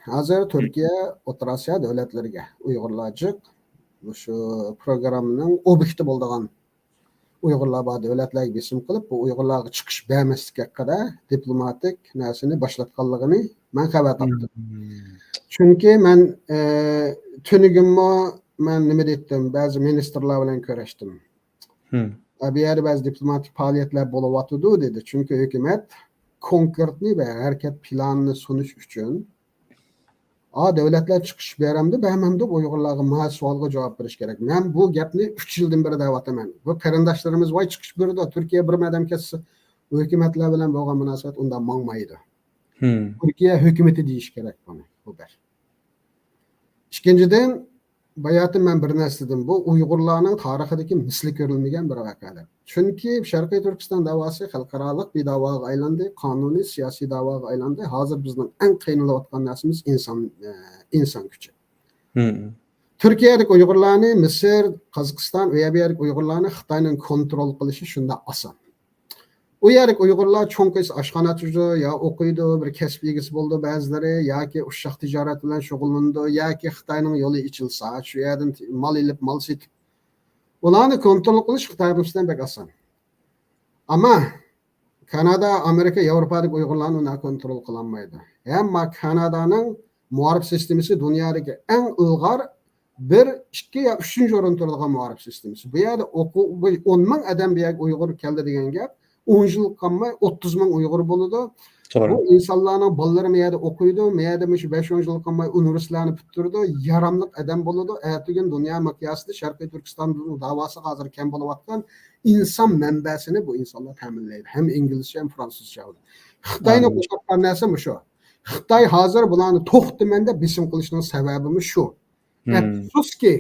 ھازىر تۈركىيە، ئوتتۇرا ئاسىيا دۆلەتلىرىگە ئۇيغۇرلار جىق مۇشۇ پروگراممىنىڭ ئوبيېكتى بولىدىغان ئۇيغۇرلار بار دۆلەتلەرگە بېسىم قىلىپ، بۇ ئۇيغۇرلارغا چىقىش بەرمەسلىك ھەققىدە دىپلوماتىك نەرسىنى باشلاتقانلىقىنى مەن خەۋەر تاپتىم. چۈنكى مەن، ئە، تۈنۈگۈنمۇ مەن نېمە دېيتتىم، بەزى مىنىستىرلار بىلەن كۆرۈشتۈم. ئە، بۇ يەردە بەزى دىپلوماتىك پائالىيەتلەر بولۇۋاتىدۇ دېدى. چۈنكى ھۆكۈمەت كونكرېتنى ۋە ھەرىكەت پىلانىنى سۇنۇش ئۈچۈن، ئا، دۆلەتلەر چىقىش بېرەمدۇ، بەرمەمدۇ، ئۇيغۇرلارغا مانا سوئالغا جاۋاب بېرىش كېرەك. مەن بۇ گەپنى ئۈچ يىلدىن بېرى دەۋاتىمەن. بۇ قېرىنداشلىرىمىز ۋاي چىقىش بېرىدۇ، تۈركىيە بىر ئادەم كەتسە، ھۆكۈمەتلەر بىلەن بولغان مۇناسىۋەت ئۇنداق ماڭمايدۇ. تۈركىيە ھۆكۈمىتى دېيىش كېرەك بۇنى، بۇ بىر. ئىككىنچىدىن، باياتىن مەن بىر نەرسە دېدىم، بۇ ئۇيغۇرلارنىڭ تارىخىدىكى مىسلى كۆرۈلمىگەن بىر ۋەقە دەپ. چۈنكى شەرقىي تۈركىستان داۋاسى خەلقئارالىق بىر داۋاغا ئايلاندى، قانۇنىي سىياسىي داۋاغا ئايلاندى. ھازىر بىزنىڭ ئەڭ قىينىلىۋاتقان نەرسىمىز ئىنسان، ئە، ئىنسان كۈچى. تۈركىيەدىكى ئۇيغۇرلارنى مىسىر، قازاقىستان، ئۇ يەردىكى ئۇيغۇرلارنى خىتاينىڭ كونترول قىلىشى شۇنداق ئاسان. ئۇ يەردىكى ئۇيغۇرلار چوڭقىسى ئاشخانا ئاچىدۇ، يا ئوقۇيدۇ، بىر كەسىپ ئىگىسى بولىدۇ بەزىلىرى، ياكى ئۇششاق تىجارەت بىلەن شۇغۇللىنىدۇ، ياكى خىتاينىڭ يولى ئېچىلسا، شۇ يەردىن مال ئېلىپ، مال سېتىپ، ئۇلارنى كونترول قىلىش خىتايغا نىسبەتەن بەك ئاسان. ئەمما كانادا، ئامېرىكا، ياۋروپادىكى ئۇيغۇرلارنى ئۇنداق كونترول قىلالمايدۇ. ھەم ما-، كانادانىڭ مائارىپ سىستېمىسى دۇنيادىكى ئەڭ ئىلغار بىر، ئىككى يا ئۈچىنچى ئورۇندا تۇرىدىغان مائارىپ سىستېمىسى. بۇ يەردە ئوقۇ-، بۇ ئون مىڭ ئادەم بۇ يەرگە ئۇيغۇر كەلدى دېگەن گەپ، ئون يىل قالماي ئوتتۇز مىڭ ئۇيغۇر بولىدۇ. بۇ ئىنسانلارنىڭ بالىلىرى مۇ يەردە ئوقۇيدۇ، مۇ يەردە مۇشۇ بەش ئون يىل قالماي ئۇنىۋېرسىتېتلارنى پۈتتۈرىدۇ، ياراملىق ئادەم بولىدۇ. ئەتىگۈن دۇنيا مىقياسىدا شەرقىي تۈركىستان داۋاسىغا ھازىر كەم بولۇۋاتقان ئىنسان مەنبەسىنى بۇ ئىنسانلار تەمىنلەيدۇ. ھەم ئىنگلىزچە، ھەم فرانسۇزچە. خىتاينىڭ قوشۇۋاتقان نەرسە مۇشۇ. خىتاي ھازىر بۇلارنى توختىمەن دەپ بېسىم قىلىشنىڭ سەۋەبىمۇ شۇ. ئەپسۇسكى،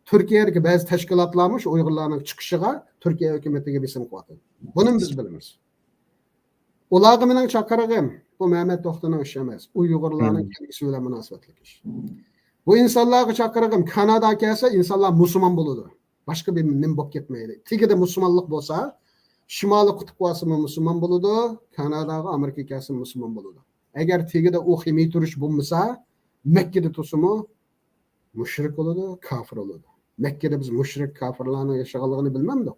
تۈركىيەدىكى بەزى تەشكىلاتلارمۇ شۇ ئۇيغۇرلارنىڭ چىقىشىغا تۈركىيە ھۆكۈمىتىگە بېسىم قىلىۋاتىدۇ. بۇنىمۇ بىز بىلىمىز. ئۇلارغا مېنىڭ چاقىرىقىم، بۇ مەمەت توختىنىڭ ئىشى ئەمەس. ئۇيغۇرلارنىڭ كەلگۈسى بىلەن مۇناسىۋەتلىك ئىش. بۇ ئىنسانلارغا چاقىرىقىم، كانادا كەلسە ئىنسانلار مۇسۇلمان بولىدۇ. باشقا بىر نېمە بولۇپ كەتمەيدۇ. تېگىدە مۇسۇلمانلىق بولسا، شىمالىي قۇتۇپ بارسىمۇ مۇسۇلمان بولىدۇ، كاناداغا، ئامېرىكا كەلسە مۇسۇلمان بولىدۇ. ئەگەر تېگىدە ئۇ خىمىي تۇرۇش بولمىسا، مەككىدە تۇرسىمۇ مۇشرىك بولىدۇ، كاپىر بولىدۇ. مەككىدە بىز مۇشرىك كاپىرلارنىڭ ياشىغانلىقىنى بىلمەمدۇق؟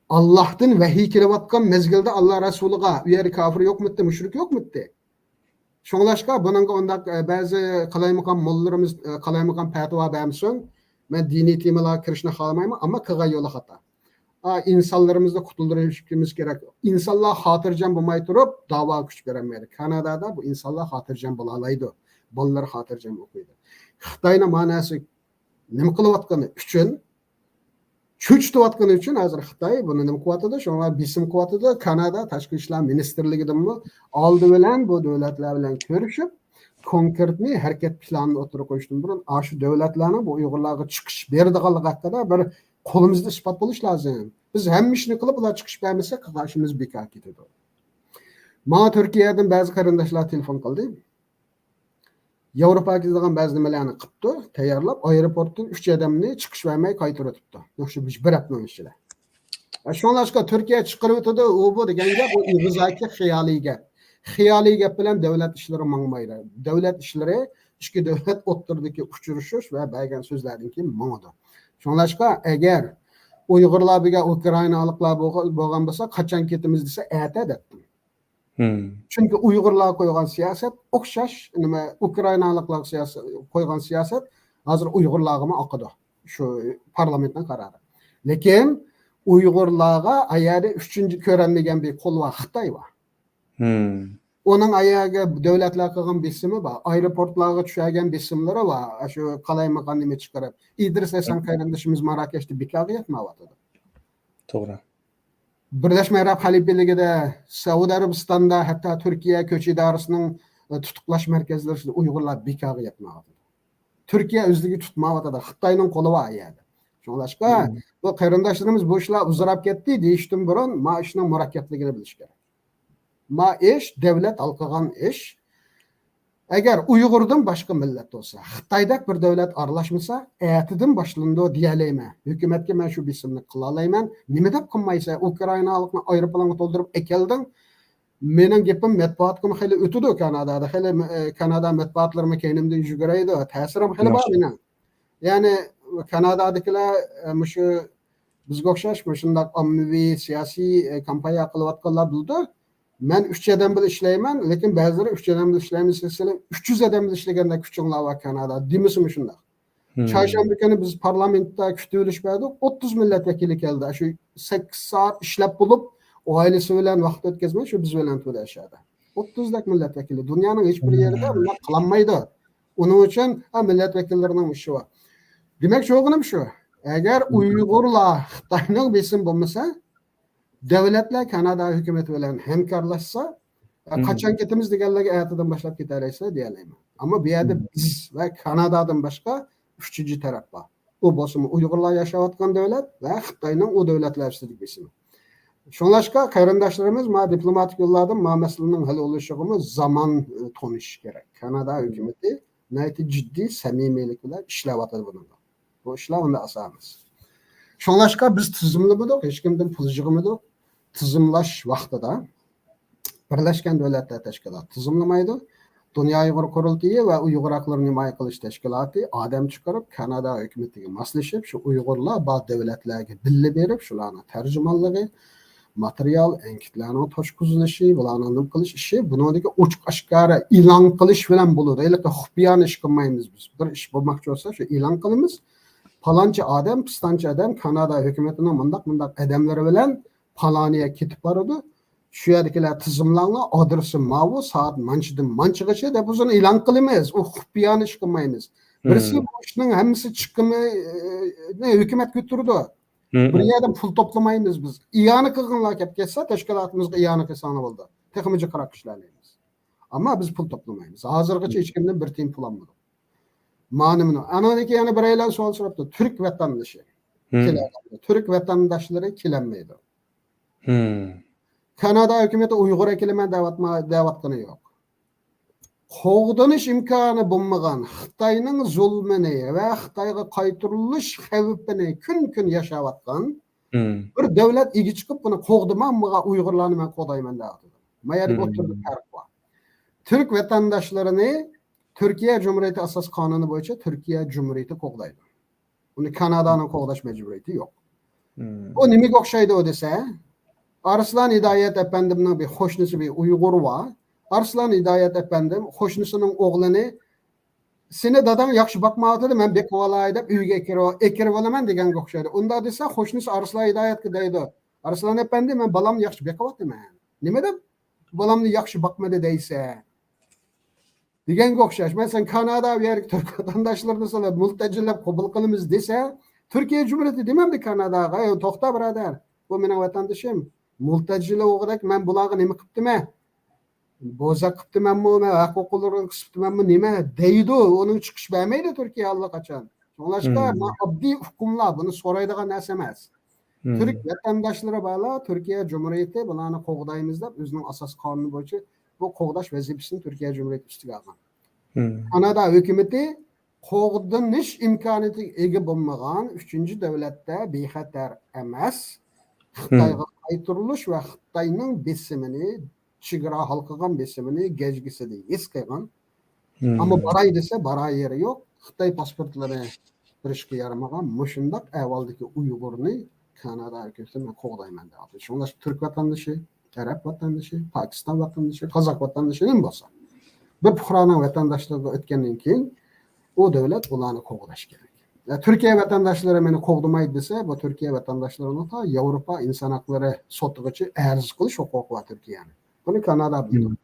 ئاللاھتىن ۋەھىي كېلىۋاتقان مەزگىلدە ئاللا رەسۇلىغا ئۇ يەردە كاپىر يوقمىتتى، مۇشرىك يوقمىتتى؟ شۇڭلاشقا بۇنىڭغا ئۇنداق، ئە، بەزى قالايمىقان موللىلىرىمىز، ئە، قالايمىقان پەتىۋا بەرمىسۇن. مەن دىنىي تېمىلارغا كىرىشنى خالىمايمەن، ئەمما قىلغان يولى خاتا. ئا، ئىنسانلىرىمىزنى قۇتۇلدۇرۇشىمىز كېرەك. ئىنسانلار خاتىرجەم بولماي تۇرۇپ، داۋاغا كۈچ بېرەلمەيدۇ. كانادادا بۇ ئىنسانلار خاتىرجەم بولالايدۇ. بالىلار خاتىرجەم ئوقۇيدۇ. خىتاينىڭ ماناسى نېمە قىلىۋاتقىنى ئۈچۈن، چۆچۈتۈۋاتقىنى ئۈچۈن ھازىر خىتاي بۇنى نېمە قىلىۋاتىدۇ؟ شۇڭا بېسىم قىلىۋاتىدۇ. كانادا تاشقى ئىشلار مىنىستىرلىكىدىنمۇ ئالدى بىلەن بۇ دۆلەتلەر بىلەن كۆرۈشۈپ، كونكرېتنى ھەرىكەت پىلانىنى ئوتتۇرىغا قويۇشتىن بۇرۇن، ئاشۇ دۆلەتلەرنىڭ بۇ ئۇيغۇرلارغا چىقىش بېرىدىغانلىقى ھەققىدە بىر قولىمىزدا ئىسپات بولۇش لازىم. بىز ھەممە ئىشنى قىلىپ، ئۇلار چىقىش بەرمىسە، قىلغان ئىشىمىز بىكار كېتىدۇ. ماڭا تۈركىيەدىن بەزى قېرىنداشلار تېلېفون قىلدى. ياۋروپاغا كېتىدىغان بەزى نېمىلەرنى قىپتۇ، تەييارلاپ، ئايروپورتتىن ئۈچ ئادەمنى چىقىش بەرمەي قايتۇرۇۋېتىپتۇ. شۇ بىر ھەپتىنىڭ ئىچىدە. شۇڭلاشقا تۈركىيە چىقىرىۋېتىدۇ، ئۇ بۇ دېگەن گەپ، ئۇ ئېغىزدىكى خىيالىي گەپ. خىيالىي گەپ بىلەن دۆلەت ئىشلىرى ماڭمايدۇ. دۆلەت ئىشلىرى ئىككى دۆلەت ئوتتۇرىدىكى ئۇچرىشىش ۋە بەرگەن سۆزلەردىن كېيىن ماڭىدۇ. شۇڭلاشقا ئەگەر ئۇيغۇرلار بىلەن ئۇكرائىنالىقلار بولغا-، بولغان بولسا، قاچان كېتىمىز دېسە، ئەتە دەپتۇ. چۈنكى ئۇيغۇرلارغا قويغان سىياسەت ئوخشاش، نېمە، ئۇكرائىنالىقلارغا سىياسەت، قويغان سىياسەت ھازىر ئۇيغۇرلارغىمۇ ئاقىدۇ. شۇ پارلامېنتنىڭ قارارى. لېكىن ئۇيغۇرلارغا ئايەردە ئۈچىنچى كۆرەلمىگەن بىر قول بار، خىتاي بار. ئۇنىڭ ئايەرگە دۆلەتلەر قىلغان بېسىمى بار، ئايروپورتلارغا چۈشەرگەن بېسىملىرى بار. شۇ قالايمىقان نېمە چىقىرىپ، ئىدرىس ھەسەن قېرىندىشىمىز ماراكەشتە بىكارغا ياتمايۋاتىدۇ. توغرا. بىرلەشمە ئەرەب خەلىپىلىكىدە، سەئۇدى ئەرەبىستاندا، ھەتتا تۈركىيە كۆچ ئىدارىسىنىڭ، ئە، تۇتۇقلاش مەركەزلىرى ئىچىدە ئۇيغۇرلار بىكارغا ياتمايۋاتىدۇ. تۈركىيە ئۆزلۈكى تۇتمايۋاتىدۇ. خىتاينىڭ قولى بار ئۇ يەردە. شۇڭلاشقا بۇ قېرىنداشلىرىمىز بۇ ئىشلار ئۇزىراپ كەتتى دېيىشتىن بۇرۇن ما ئىشنىڭ مۇرەككەپلىكىنى بىلىش كېرەك. ما ئىش دۆلەت ھالقىغان ئىش. ئەگەر ئۇيغۇردىن باشقا مىللەت بولسا، خىتايدەك بىر دۆلەت ئارىلاشمىسا، ئەتىدىن باشلىنىدۇ دېيەلەيمەن. ھۆكۈمەتكە مەن شۇ بېسىمنى قىلالايمەن. نېمە دەپ قىلمايسەن؟ ئۇكرائىنا خەلقىنى ئايروپىلانغا تولدۇرۇپ ئەكەلدىڭ. مېنىڭ گېپىم مەتبۇئاتقىمۇ خېلى ئۆتىدۇ كانادادا. خېلى، ئە، كانادا مەتبۇئاتلىرىمۇ كەينىمدىن يۈگۈرەيدۇ. تەسىرىم خېلى بار مېنىڭ. يەنى كانادادىكىلەر، ئە، مۇشۇ بىزگە ئوخشاش مۇشۇنداق ئاممىۋى سىياسىي، ئە، كامپانىيە قىلىۋاتقانلار بىلىدۇ. مەن ئۈچ ئادەم بىلەن ئىشلەيمەن، لېكىن بەزىلىرى ئۈچ ئادەم بىلەن ئىشلەيمىز، سىلەر ئۈچ يۈز ئادەم بىلەن ئىشلىگەندەك كۈچۈڭلار بار كانادا، دېمىسىمۇ شۇنداق. چارشەنبە كۈنى بىز پارلامېنتتا كۈتۈۋېلىش بەردۇق، ئوتتۇز مىللەت ۋەكىلى كەلدى. شۇ سەككىز سائەت ئىشلەپ بولۇپ، ئائىلىسى بىلەن ۋاقىت ئۆتكۈزمەي، شۇ بىز بىلەن تۇردى ئەشەدە. ئوتتۇزدەك مىللەت ۋەكىلى. دۇنيانىڭ ھېچ بىر يېرىدە بۇنداق قىلالمايدۇ. ئۇنىڭ ئۈچۈن، ھە، مىللەت ۋەكىللىرىنىڭ ئىشى بار. دېمەكچى بولغىنىم شۇ. ئەگەر ئۇيغۇرلار خىتاينىڭ بېسىمى بولمىسا، دۆلەتلەر كانادا ھۆكۈمىتى بىلەن ھەمكارلاشسا، قاچان كېتىمىز دېگەنلەرگە ئەتىدىن باشلاپ كېتەلەيسىلەر دېيەلەيمەن. ئەمما بۇ يەردە بىز ۋە كانادادىن باشقا ئۈچىنچى تەرەپ بار. ئۇ بولسىمۇ ئۇيغۇرلار ياشاۋاتقان دۆلەت ۋە خىتاينىڭ ئۇ دۆلەتلەر ئۈستىدىكى بېسىمى. شۇڭلاشقا قېرىنداشلىرىمىز ما دىپلوماتىك يوللاردىن ما مەسىلىنىڭ ھەل بولۇشىغىمۇ زامان، ئە، تونۇشۇش كېرەك. كانادا ھۆكۈمىتى ناھايىتى جىددىي سەمىمىيلىك بىلەن ئىشلەۋاتىدۇ بۇنىڭغا. بۇ ئىشلار ئۇنداق ئاسان ئەمەس. شۇڭلاشقا بىز تىزىملىمىدۇق، ھېچكىمدىن پۇل يىغمىدۇق. تىزىملاش ۋاقتىدا بىرلەشكەن دۆلەتلەر تەشكىلاتى تىزىملىمايدۇ. دۇنيا ئۇيغۇر قۇرۇلتىيى ۋە ئۇيغۇر ھەقلىرىنى ھىمايە قىلىش تەشكىلاتى ئادەم چىقىرىپ، كانادا ھۆكۈمىتىگە ماسلىشىپ، شۇ ئۇيغۇرلار بار دۆلەتلەرگە بىللە بېرىپ، شۇلارنىڭ تەرجىمانلىقى، ماتېرىيال، ئەنكىتلەرنىڭ توشقۇزۇلۇشى، بۇلارنىڭ نېمە قىلىش ئىشى، بۇنىڭدىكى ئوچۇق ئاشكارا ئېلان قىلىش بىلەن بولىدۇ. ھېلىقى خۇپىيانە ئىش قىلمايمىز بىز. بىر ئىش بولماقچى بولسا، شۇ ئېلان قىلىمىز. پالانچى ئادەم، پىستانچى ئادەم كانادا ھۆكۈمىتىنىڭ مۇنداق، مۇنداق ئادەملىرى بىلەن پالانىيە كېتىپ بارىدۇ. شۇ يەردىكىلەر تىزىملاڭلار، ئادرېسى ماۋۇ، سائەت مانچىدىن مانچىغىچە دەپ ئۇزۇن ئېلان قىلىمىز. ئۇ خۇپىيانە ئىش قىلمايمىز. بىرسى، بۇ ئىشنىڭ ھەممىسى چىقىمى، ئى، نى ھۆكۈمەت كۆتۈرىدۇ. بىر يەردىن پۇل توپلىمايمىز بىز. ئىئانە قىلغانلار كەپ كەتسە، تەشكىلاتىمىزغا ئىئانە قىلساڭلار بولىدۇ. تېخىمۇ جىقراق ئىشلەيمىز. ئەمما بىز پۇل توپلىمايمىز. ھازىرغىچە ھېچكىمدىن بىر تىيىن پۇل ئالمىدۇق. مانا مۇنۇ. ئانىڭدىن كېيىن يەنە بىرەيلەن سوئال سوراپتۇ. تۈرك ۋەتەندىشى كېلەلەمدۇ؟ تۈرك ۋەتەنداشلىرى كېلەلمەيدۇ. كانادا ھۆكۈمىتى ئۇيغۇر ئەكېلىمەن دەۋاتما-، دەۋاتقىنى يوق. قوغدىنىش ئىمكانى بولمىغان، خىتاينىڭ زۇلمىنى ۋە خىتايغا قايتۇرۇلۇش خەۋپىنى كۈن-كۈن ياشاۋاتقان بىر دۆلەت ئىگە چىقىپ، بۇنى قوغدىما، ماڭا ئۇيغۇرلارنى مەن قوغدايمەن دەۋاتىدۇ. ما يەردىكى ئوتتۇرىدا پەرق بار. تۈرك ۋەتەنداشلىرىنى تۈركىيە جۇمھۇرىيىتى ئاساس قانۇنى بويىچە تۈركىيە جۇمھۇرىيىتى قوغدايدۇ. ئۇنى كانادانىڭ قوغداش مەجبۇرىيىتى يوق. بۇ نېمىگە ئوخشايدۇ دېسە، ئارسلان ھىدايەت ئەپەندىمنىڭ بىر قوشنىسى بىر ئۇيغۇر بار. ئارسلان ھىدايەت ئەپەندىم قوشنىسىنىڭ ئوغلىنى، «سېنى داداڭ ياخشى باقمايۋاتىدۇ، مەن بېقىۋالاي» دەپ ئۆيگە ئەكىرىۋ-، ئەكىرىۋالىمەن دېگەنگە ئوخشايدۇ. ئۇنداق دېسە، قوشنىسى ئارسلان ھىدايەتكە دەيدۇ، «ئارسلان ئەپەندى، مەن بالامنى ياخشى بېقىۋاتىمەن. نېمە دەپ بالامنى ياخشى باقمىدى دەيسەن؟» دېگەنگە ئوخشاش. مەسىلەن، كانادا بۇ يەرگە تۈرك ۋەتەنداشلىرىنى سېلىپ مۇلتەجىلەپ قوبۇل قىلىمىز دېسە، تۈركىيە جۇمھۇرىيىتى دېمەمدۇ كاناداغا، «ئەي، توختا، بۇرادەر، بۇ مېنىڭ ۋەتەندىشىم. مۇلتەجىلە بولغۇدەك مەن بۇلارغا نېمە قىپتىمەن؟ بوزەك قىپتىمەنمۇ، مەن ھەق ھوقۇقلىرىنى قىسىپتىمەنمۇ، نېمە؟» دەيدۇ. ئۇنىڭ چىقىش بەرمەيدۇ تۈركىيە ئاللىقاچان. شۇڭلاشقا، ما ئاددىي ئۇقۇملار، بۇنى سورايدىغان نەرسە ئەمەس. تۈرك ۋەتەنداشلىرى بارلار، تۈركىيە جۇمھۇرىيىتى بۇلارنى قوغدايمىز دەپ، ئۆزىنىڭ ئاساسىي قانۇنى بويىچە بۇ قوغداش ۋەزىپىسىنى تۈركىيە جۇمھۇرىيىتى ئۈستىگە ئالغان. كانادا ھۆكۈمىتى قوغدىنىش ئىمكانىيىتىگە ئىگە بولمىغان ئۈچىنچى دۆلەتتە بىخەتەر ئەمەس، خىتايغا قايتۇرۇلۇش ۋە خىتاينىڭ بېسىمىنى، چېگرا ھالقىغان بېسىمىنى گەجگىسىدە ھېس قىلغان. ئەمما باراي دېسە، بارار يېرى يوق. خىتاي پاسپورتلىرى بېرىشكە يارىمىغان مۇشۇنداق ئەھۋالدىكى ئۇيغۇرنى كانادا ھۆكۈمىتى مەن قوغدايمەن دەۋاتىدۇ. شۇڭلاشقا تۈرك ۋەتەندىشى، ئەرەب ۋەتەندىشى، پاكىستان ۋەتەندىشى، قازاق ۋەتەندىشى نېمە بولسا، بىر پۇقرانىڭ ۋەتەنداشلىقىغا ئۆتكەندىن كېيىن، ئۇ دۆلەت ئۇلارنى قوغداش كېرەك. تۈركىيە ۋەتەنداشلىرى مېنى قوغدىمايدۇ دېسە، بۇ تۈركىيە ۋەتەنداشلىرىنىڭ تا ياۋروپا ئىنسان ھەقلىرى سوتىغىچە ئەرز قىلىش ھوقۇقى بار تۈركىيەنىڭ. بۇنى كانادا بىلىدۇ.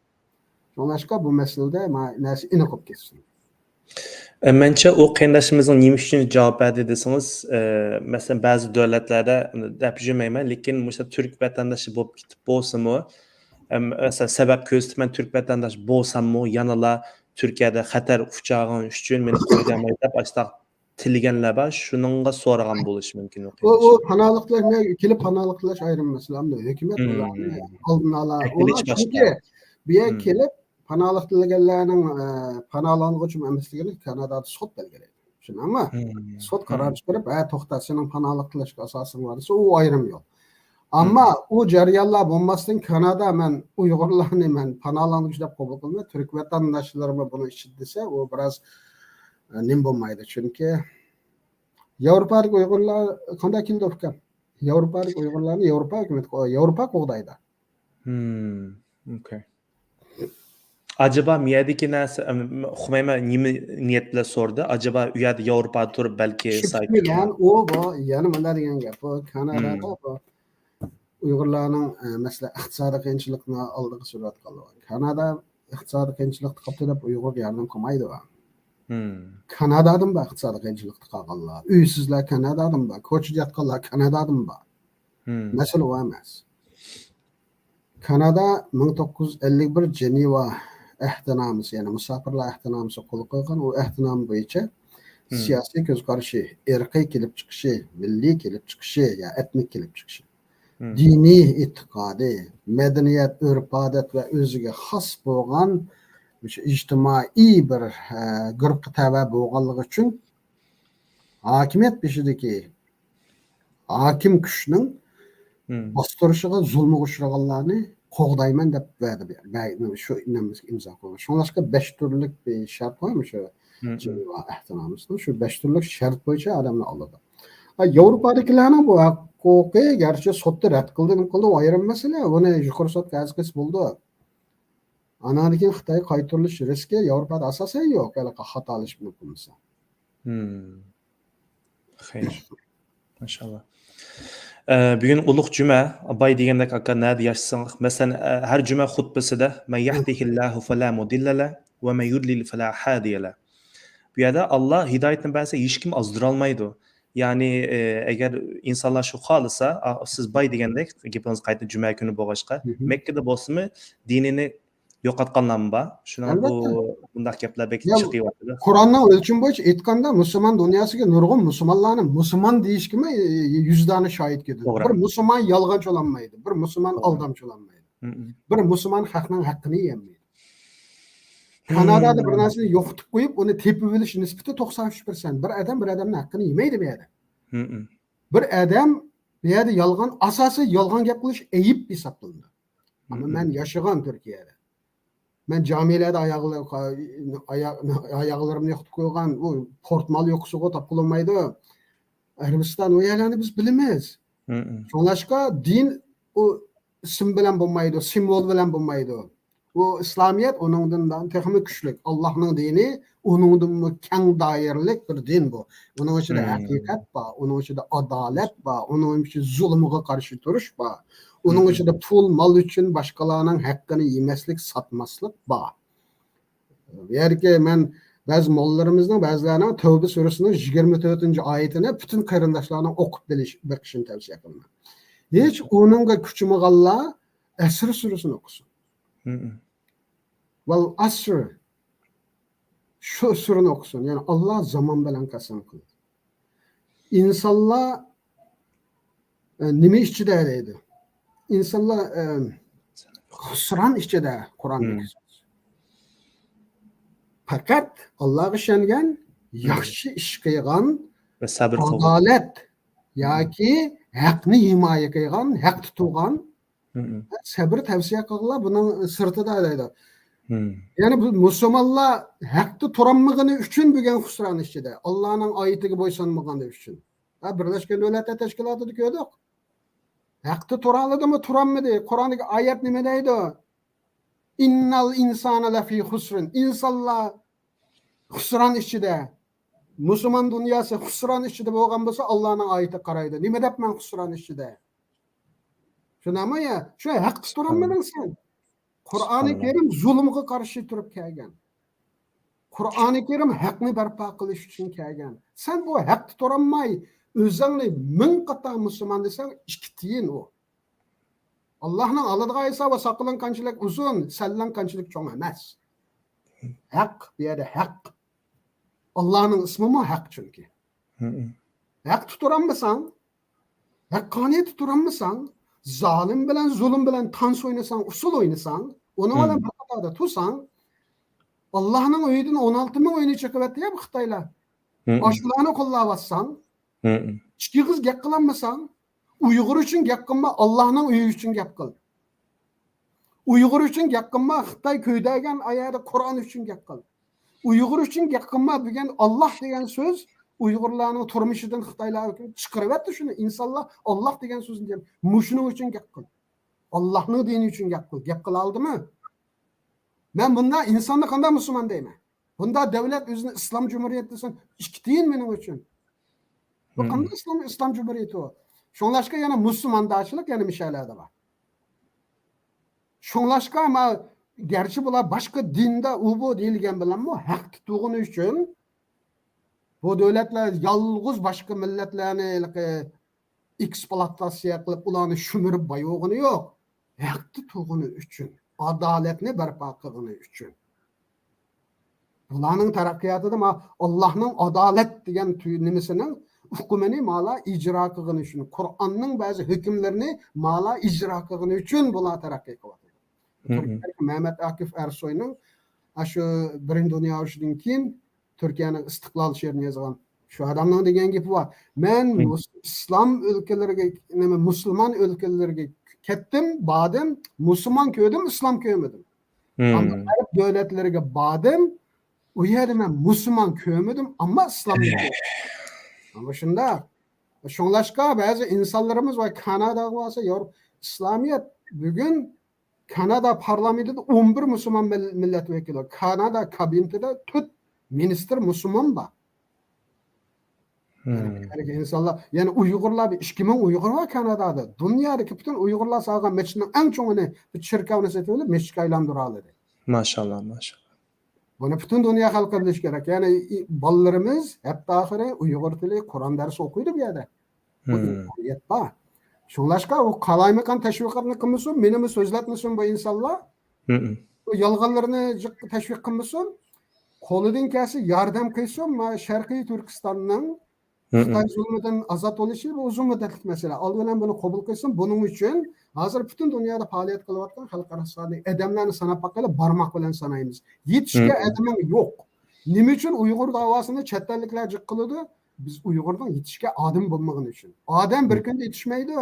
شۇڭلاشقا بۇ مەسىلىدە ما-، نەرسە ئېنىق بولۇپ كەتسۇن. ئە، مەنچە ئۇ قېرىنداشىمىزنىڭ نېمە ئۈچۈن جاۋاب بەردى دېسىڭىز، ئە، مەسىلەن، بەزى دۆلەتلەردە دەپ يۈرمەيمەن، لېكىن مۇشۇ تۈرك ۋەتەنداشى بولۇپ كېتىپ بولسىمۇ، ئەم، مەسىلەن، سەۋەب كۆرسىتىپ، مەن تۈرك ۋەتەنداش بولساممۇ، يەنىلا تۈركىيەدە خەتەر ئۇچرىغىنى ئۈچۈن مېنى قويدۇرماي دەپ ئاشۇنداق تىلىگەنلەر بار، شۇنىڭغا سورىغان بولۇشى مۇمكىن ئۇ ئۇ، ئۇ قېرىندىشىم. پاناھلىق تىلەش، مەن كېلىپ پاناھلىق تىلەش ئايرىم مەسىلە، ئەمدى ھۆكۈمەت مم. ئۇلارنى ئالدىنى ئالا، ئەكىلىش ئۇلار باشقا. چۈنكى بۇ يەرگە مم. كېلىپ پاناھلىق تىلىگەنلەرنىڭ، ئە، پاناھلانغۇچىمۇ ئەمەسلىكىنى كانادادا سوت بەلگىلەيدۇ. چۈشەندىڭمۇ؟ مم. سوت قارار مم. چىقىرىپ، ھە، توختا، سېنىڭ پاناھلىق تىلەشكە ئاساسىڭ بار دېسە، ئۇ ئايرىم يول. ئەمما مم. ئۇ جەريانلار بولماستىن، كانادا مەن ئۇيغۇرلارنى مەن پاناھلانغۇچى دەپ قوبۇل قىلماي، تۈرك ۋەتەنداشلىرىمۇ بۇنىڭ ئىچىدە دېسە، ئۇ بىراز، ئە، نېمە بولمايدۇ. چۈنكى ياۋروپادىكى ئۇيغۇرلار قانداق كېلىدۇ، ئۇكام؟ ياۋروپادىكى ئۇيغۇرلارنى ياۋروپا ھۆكۈمىتى قو-، ياۋروپا قوغدايدۇ. مم. ئوكەي. ئاجابا مۇ يەردىكى نەرسە، ئەم، ئۇقمايمەن، نېمە نىيەت بىلەن سورىدى؟ ئاجابا ئۇ يەردە ياۋروپادا تۇرۇپ بەلكى سايت شۈبھىسىز، يەنى ئۇ، بۇ، يەنە مۇنداق دېگەن گەپ. بۇ كانادادا مم. بۇ ئۇيغۇرلارنىڭ، ئە، مەسىلەن، ئىقتىسادىي قىيىنچىلىقنى ئالدىغا سۈرۈۋاتقانلىقى. كانادا ئىقتىسادىي قىيىنچىلىقتا قاپتۇ دەپ ئۇيغۇرغا ياردەم قىلمايدۇ. مم. كانادادىمۇ بار ئىقتىسادىي قىيىنچىلىقتا قالغانلار. ئۆيسىزلەر كانادادىمۇ بار، كوچىدا ياتقانلار كانادادىمۇ بار. مم. مەسىلە ئۇ ئەمەس. كانادا مىڭ توققۇز يۈز ئەللىك بىر جېنېۋا ئەھدىنامىسى، يەنى مۇساپىرلار ئەھدىنامىسى قول قويغان. ئۇ ئەھدىنامە بويىچە مم. سىياسىي كۆز قارىشى، ئىرقىي كېلىپ چىقىشى، مىللىي كېلىپ چىقىشى يا ئېتنىك كېلىپ چىقىشى، مم. دىنىي ئېتىقادى، مەدەنىيەت، ئۆرپ-ئادەت ۋە ئۆزىگە خاس بولغان مۇشۇ ئىجتىمائىي بىر، ئە، گۇرۇپپىغا تەۋە بولغانلىقى ئۈچۈن ھاكىمىيەت بېشىدىكى ھاكىم كۈچنىڭ مم. باستۇرۇشىغا، زۇلمىغا ئۇچرىغانلارنى قوغدايمەن دەپ ۋەدە بەر-، بەر-، شۇ ئىمزا قويغان. شۇڭلاشقا بەش تۈرلۈك بىر شەرت بار مۇشۇ مم، مم. جېنېۋا ئەھدىنامىسىنىڭ. شۇ بەش تۈرلۈك شەرت بويىچە ئادەمنى ئالىدۇ. ھە، ياۋروپادىكىلەرنىڭ بۇ ھوقۇقى، گەرچە سوتتا رەت قىلدى، نېمە قىلدى، ئۇ ئايرىم مەسىلە. ئۇنى يۇقىرى سوتقا ئەرز قىلسا بولىدۇ. ئاناندىن كېيىن خىتاي قايتۇرۇلۇش رىسكى ياۋروپادا ئاساسەن يوق، ھېلىقى خاتالىشىپ نېمە قىلمىسا. مم. خەير. ماشائاللا. ئە، بۈگۈن ئۇلۇغ جۈمە، باي دېگەندەك، ئاكا، نەدە ياشىساڭ، مەسىلەن، ئە، ھەر جۈمە خۇتبىسىدە، مەن يەھدىھىللاھۇ فەلا مۇدىللە لەھ ۋە مەن يۇدلىل فەلا ھادىيە لەھ. بۇ يەردە ئاللا ھىدايەتنى بەرسە، ھېچكىم ئازدۇرالمايدۇ. يەنى، ئە، ئەگەر ئىنسانلار شۇ خالىسا، ئا، سىز باي دېگەندەك، گېپىڭىز قايتا جۈمە كۈنى بولغاچقا، مم. مەككىدە بولسىمۇ دىنىنى يوقاتقانلارمۇ بار. شۇنىڭ بۇ، ئەلۋەتتە. بۇنداق گەپلەر بەك يا، چىقىۋاتىدۇ. قۇرئاننىڭ ئۆلچىمى بويىچە ئېيتقاندا، مۇسۇلمان دۇنياسىگە نۇرغۇن مۇسۇلمانلارنى مۇسۇلمان دېيىشكىمۇ يۈز دانە شاھىت كېتىدۇ. توغرا. بىر مۇسۇلمان يالغانچى بولالمايدۇ، بىر مۇسۇلمان توغرا. ئالدامچى بولالمايدۇ. مم. بىر مۇسۇلمان خەقنىڭ ھەققىنى يېيەلمەيدۇ. كانادادا بىر مم. نەرسىنى يوقىتىپ قويۇپ، ئۇنى تېپىۋېلىش نىسبىتى توقسان ئۈچ پىرسەنت. بىر ئادەم بىر ئادەمنىڭ ھەققىنى يېمەيدۇ بۇ يەردە. مم. بىر ئادەم بۇ يەردە يالغان، ئاساسىي يالغان گەپ قىلىش ئەيىب ھېسابلىنىدۇ. ئەمما مم. مەن ياشىغان تۈركىيەدە. مەن جامىلەردە ئاياغلار-، ئايا-، ئاياغلىرىمنى يوقىتىپ قويغان، ئۇ پورتمال يوقىسىغۇ تاپقىلىمايدۇ. ئەرەبىستان، ئۇ يەرلەرنى بىز بىلىمىز. مم. شۇڭلاشقا دىن ئۇ ئىسىم بىلەن بولمايدۇ، سىمۋول بىلەن بولمايدۇ. ئۇ ئىسلامىيەت ئۇنىڭدىن تېخىمۇ كۈچلۈك. ئاللاھنىڭ دىنى ئۇنىڭدىنمۇ كەڭ دائىرىلىك بىر دىن بۇ. ئۇنىڭ ئىچىدە مم. ھەقىقەت بار، ئۇنىڭ ئىچىدە ئادالەت بار، ئۇنىڭ ئىچىدە زۇلۇمغا قارشى تۇرۇش بار. ئۇنىڭ مم. ئىچىدە پۇل، مال ئۈچۈن باشقىلارنىڭ ھەققىنى يېمەسلىك، ساتماسلىق بار. بۇ يەردىكى مەن بەزى موللىلىرىمىزنىڭ، بەزىلەرنىڭ تەۋبە سۈرىسىنىڭ يىگىرمە تۆتىنچى ئايىتىنى پۈتۈن قېرىنداشلارنىڭ ئوقۇپ بىلىش، بېقىشىنى تەۋسىيە قىلىمەن. ھېچ ئۇنىڭغا كۈچىمىغانلار ئەسر سۈرىسىنى ئوقۇسۇن. مم. ۋەل ئەسر. شۇ سۈرىنى ئوقۇسۇن. يەنى ئاللا زامان بىلەن قەسەم قىلدى. ئىنسانلار، ئە، نېمە ئىچىدە دەيدۇ؟ ئىنسانلار، ئە، خۇسران ئىچىدە قۇرئان مم. پەقەت ئاللاغا ئىشەنگەن، مم. ياخشى ئىش قىلغان، ۋە سەبر قىلغان. ئادالەت مم. ياكى ھەقنى ھىمايە قىلغان، ھەقتە تۇرغان، مم. سەبر تەۋسىيە قىلغانلار بۇنىڭ سىرتىدا دەيدۇ. مم. يەنى بۇ مۇسۇلمانلار ھەقتە تۇرالمىغىنى ئۈچۈن بۈگۈن خۇسران ئىچىدە، ئاللانىڭ ئايىتىگە بويسۇنمىغىنى ئۈچۈن. ھە، بىرلەشكەن دۆلەتلەر تەشكىلاتىدا كۆردۇق. ھەقتە تۇرالىدىمۇ، تۇرالمىدى. قۇرئاندىكى ئايەت نېمە دەيدۇ؟ «ئىننەل ئىنسانە لەفى خۇسرىن.» ئىنسانلار خۇسران ئىچىدە. مۇسۇلمان دۇنياسى خۇسران ئىچىدە بولغان بولسا، ئاللانىڭ ئايىتىگە قارايدۇ. نېمە دەپ مەن خۇسران ئىچىدە؟ شۇنداقمۇ يا؟ شۇ ھەقتە تۇرالمىدىڭ سەن. قۇرئانى كەرىم زۇلۇمغا قارشى تۇرۇپ كەلگەن. قۇرئانى كەرىم ھەقنى بەرپا قىلىش ئۈچۈن كەلگەن. سەن بۇ ھەقتە تۇرالماي، ئۆزۈڭنى مىڭ قاتار مۇسۇلمان دېسەڭ، ئىككى تىيىن ئۇ. ئاللانىڭ ئالدىغا ھېسابى، ساقىلىڭ قانچىلىك ئۇزۇن، سەللەڭ قانچىلىك چوڭ ئەمەس. ھەق، بۇ يەردە ھەق. ئاللانىڭ ئىسمىمۇ ھەق چۈنكى. ھەقتە تۇرالمىساڭ، ھەققانىيەتتە تۇرالمىساڭ، زالىم بىلەن، زۇلۇم بىلەن تانس ئوينىساڭ، ئۇسسۇل ئوينىساڭ، ئۇنىڭ بىلەن بىر قاتاردا تۇرساڭ، ئاللانىڭ ئۆيىدىن ئون ئالتە مىڭ ئۆينى چېقىۋەتتى يا بۇ خىتايلار. ئاشۇلارنى قوللاۋاتساڭ، ئىككى ئېغىز گەپ قىلالمىساڭ، ئۇيغۇر ئۈچۈن گەپ قىلما، ئاللانىڭ ئۆيى ئۈچۈن گەپ قىل. ئۇيغۇر ئۈچۈن گەپ قىلما، خىتاي كۆيدۈرگەن ئايەتتە قۇرئان ئۈچۈن گەپ قىل. ئۇيغۇر ئۈچۈن گەپ قىلما، بۈگۈن ئاللا دېگەن سۆز ئۇيغۇرلارنىڭ تۇرمۇشىدىن خىتايلار چىقىرىۋەتتى شۇنى. ئىنسانلار ئاللا دېگەن سۆزنى دېگەن. مۇشۇنىڭ ئۈچۈن گەپ قىل. ئاللانىڭ دىنى ئۈچۈن گەپ قىل. گەپ قىلالدىمۇ؟ مەن بۇنداق ئىنساننى قانداق مۇسۇلمان دەيمەن؟ بۇنداق دۆلەت ئۆزىنى ئىسلام جۇمھۇرىيىتى دېسە، ئىككى تىيىن مېنىڭ ئۈچۈن. بۇ قانداق ئىسلام، ئىسلام جۇمھۇرىيىتى ئۇ؟ شۇڭلاشقا يەنە مۇسۇلماندارچىلىق يەنە مىشەلەردە بار. شۇڭلاشقا ما، گەرچە بۇلار باشقا دىندا ئۇ بۇ دېيىلگەن بىلەنمۇ، ھەقتە تۇرغىنى ئۈچۈن بۇ دۆلەتلەر يالغۇز باشقا مىللەتلەرنى ھېلىقى ئېكسپلۇئاتاتسىيە قىلىپ، ئۇلارنى شۈمۈرۈپ بايىغىنى يوق. ھەقتە تۇرغىنى ئۈچۈن، ئادالەتنى بەرپا قىلغىنى ئۈچۈن. بۇلارنىڭ تەرەققىياتىدا ما، ئاللانىڭ ئادالەت دېگەن تۈ-، نېمىسىنىڭ ئۇقۇمىنى مالا ئىجرا قىلغىنى ئۈچۈن، قۇرئاننىڭ بەزى ھۆكۈملىرىنى مالا ئىجرا قىلغىنى ئۈچۈن بۇلار تەرەققىي قىلىۋاتىدۇ. تۈركىيەدىكى مەمەت ئاكىف ئەرسوينىڭ ئاشۇ بىرىنچى دۇنيا ئۇرۇشىدىن كېيىن تۈركىيەنىڭ ئىستىقلال شېئىرىنى يازغان شۇ ئادەمنىڭ دېگەن گېپى بار. مەن مۇس-، ئىسلام ئۆلكىلىرىگە، نېمە، مۇسۇلمان ئۆلكىلىرىگە كەتتىم، باردىم، مۇسۇلمان كۆردۈم، ئىسلام كۆرمىدىم. ئەمما ئەرەب دۆلەتلىرىگە باردىم، ئۇ يەردە مەن مۇسۇلمان كۆرمىدىم، ئەمما ئىسلام كۆردۈم. ئەمما شۇنداق. شۇڭلاشقا بەزى ئىنسانلىرىمىز ۋە كاناداغا بارسا، ياۋروپا ئىسلامىيەت بۈگۈن كانادا پارلامېنتىدا ئون بىر مۇسۇلمان مىل-، مىللەت ۋەكىلى، كانادا كابىنېتىدا تۆت مىنىستىر مۇسۇلمان بار. يەنى بۇ يەردىكى ئىنسانلار، يەنى ئۇيغۇرلار، بىر ئىككى مىڭ ئۇيغۇر بار كانادادا. دۇنيادىكى پۈتۈن ئۇيغۇرلار سالغان مەسچىتنىڭ ئەڭ چوڭىنى بىر چېركاۋنى سېتىۋېلىپ، مەسچىتكە ئايلاندۇرالىدى. ماشاللا، ماشاللا. بۇنى پۈتۈن دۇنيا خەلقى بىلىشى كېرەك. يەنى ئى-، بالىلىرىمىز ھەپتە ئاخىرى ئۇيغۇر تىلى، قۇرئان دەرسى ئوقۇيدۇ بۇ يەردە. بۇ ئىمكانىيەت بار. شۇڭلاشقا ئۇ قالايمىقان تەشۋىقاتنى قىلمىسۇن، مېنىمۇ سۆزلەتمىسۇن بۇ ئىنسانلار. بۇ يالغانلىرىنى جىق تەشۋىق قىلمىسۇن. قولىدىن كەلسە ياردەم قىلسۇن، ما شەرقىي تۈركىستاننىڭ خىتاي زۇلمىدىن ئازاد بولۇشى بۇ ئۇزۇن مۇددەتلىك مەسىلە. ئالدى بىلەن بۇنى قوبۇل قىلسۇن. بۇنىڭ ئۈچۈن ھازىر پۈتۈن دۇنيادا پائالىيەت قىلىۋاتقان خەلقئارا ئادەملەرنى ساناپ باقايلى، بارماق بىلەن سانايمىز. يېتىشكە ئادىمىڭ يوق. نېمە ئۈچۈن ئۇيغۇر داۋاسىنى چەت ئەللىكلەر جىق قىلىدۇ؟ بىز ئۇيغۇرنىڭ يېتىشكە ئادىمى بولمىغىنى ئۈچۈن. ئادەم بىر كۈندە يېتىشمەيدۇ.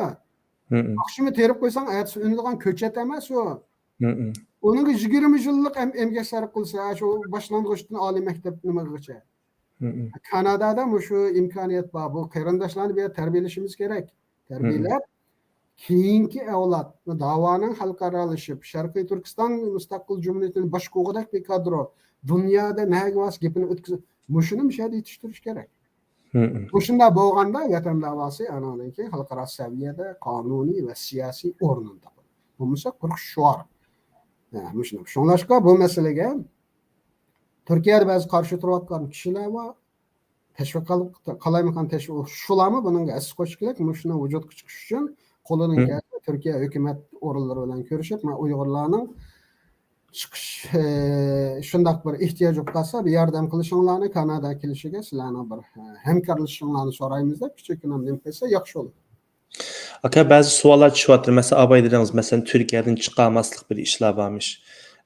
ئاخشىمى تېرىپ قويساڭ، ئەتىسى ئۈنىدىغان كۆچەت ئەمەس ئۇ. ئۇنىڭغا يىگىرمە يىللىق ئەم-، ئەمگەك سەرپ قىلسا، شۇ باشلانغۇچتىن ئالىي مەكتەپ نېمىگىچە. كانادادا مۇشۇ ئىمكانىيەت بار. بۇ قېرىنداشلارنى بۇ يەردە تەربىيەلىشىمىز كېرەك. تەربىيەلەپ، كېيىنكى ئەۋلاد، بۇ داۋانىڭ خەلقئارالىشىپ، شەرقىي تۈركىستان مۇستەقىل جۇمھۇرىيىتىنى باشقۇرغۇدەك بىر كادرو، دۇنيادا نەگە بارسا گېپىنى ئۆتكۈزۈپ، مۇشۇنى مۇشۇ يەردە يېتىشتۈرۈش كېرەك. مۇشۇنداق بولغاندا ۋەتەن داۋاسى ئانىڭدىن كېيىن خەلقئارا سەۋىيەدە قانۇنىي ۋە سىياسىي ئورنىنى تاپىدۇ. بولمىسا قۇرۇق شوئار. ھە، مۇشۇنداق. شۇڭلاشقا بۇ مەسىلىگە تۈركىيەدە بەزى قارشى تۇرۇۋاتقان كىشىلەر بار. تەشۋىق قىلىپ، قالايمىقان تەشۋىق، شۇلارمۇ بۇنىڭغا ھەسسە قوشۇش كېرەك. مۇشۇنىڭ ۋۇجۇدقا چىقىشى ئۈچۈن قولىدىن كەلسە تۈركىيە ھۆكۈمەت ئورۇنلىرى بىلەن كۆرۈشۈپ، مانا ئۇيغۇرلارنىڭ چىقىش، ئە، شۇنداق بىر ئېھتىياج بولۇپ قالسا، بىر ياردەم قىلىشىڭلارنى، كانادا كېلىشىگە سىلەرنىڭ بىر، ئە، ھەمكارلىشىشىڭلارنى سورايمىز دەپ كىچىككىنە نېمە قىلسا ياخشى بولىدۇ. ئاكا، بەزى سوئاللار چۈشۈۋاتىدۇ. مەسىلەن، ئاباي دېدىڭىز، مەسىلەن، تۈركىيەدىن چىقالماسلىق بىر ئىشلار بارمىش،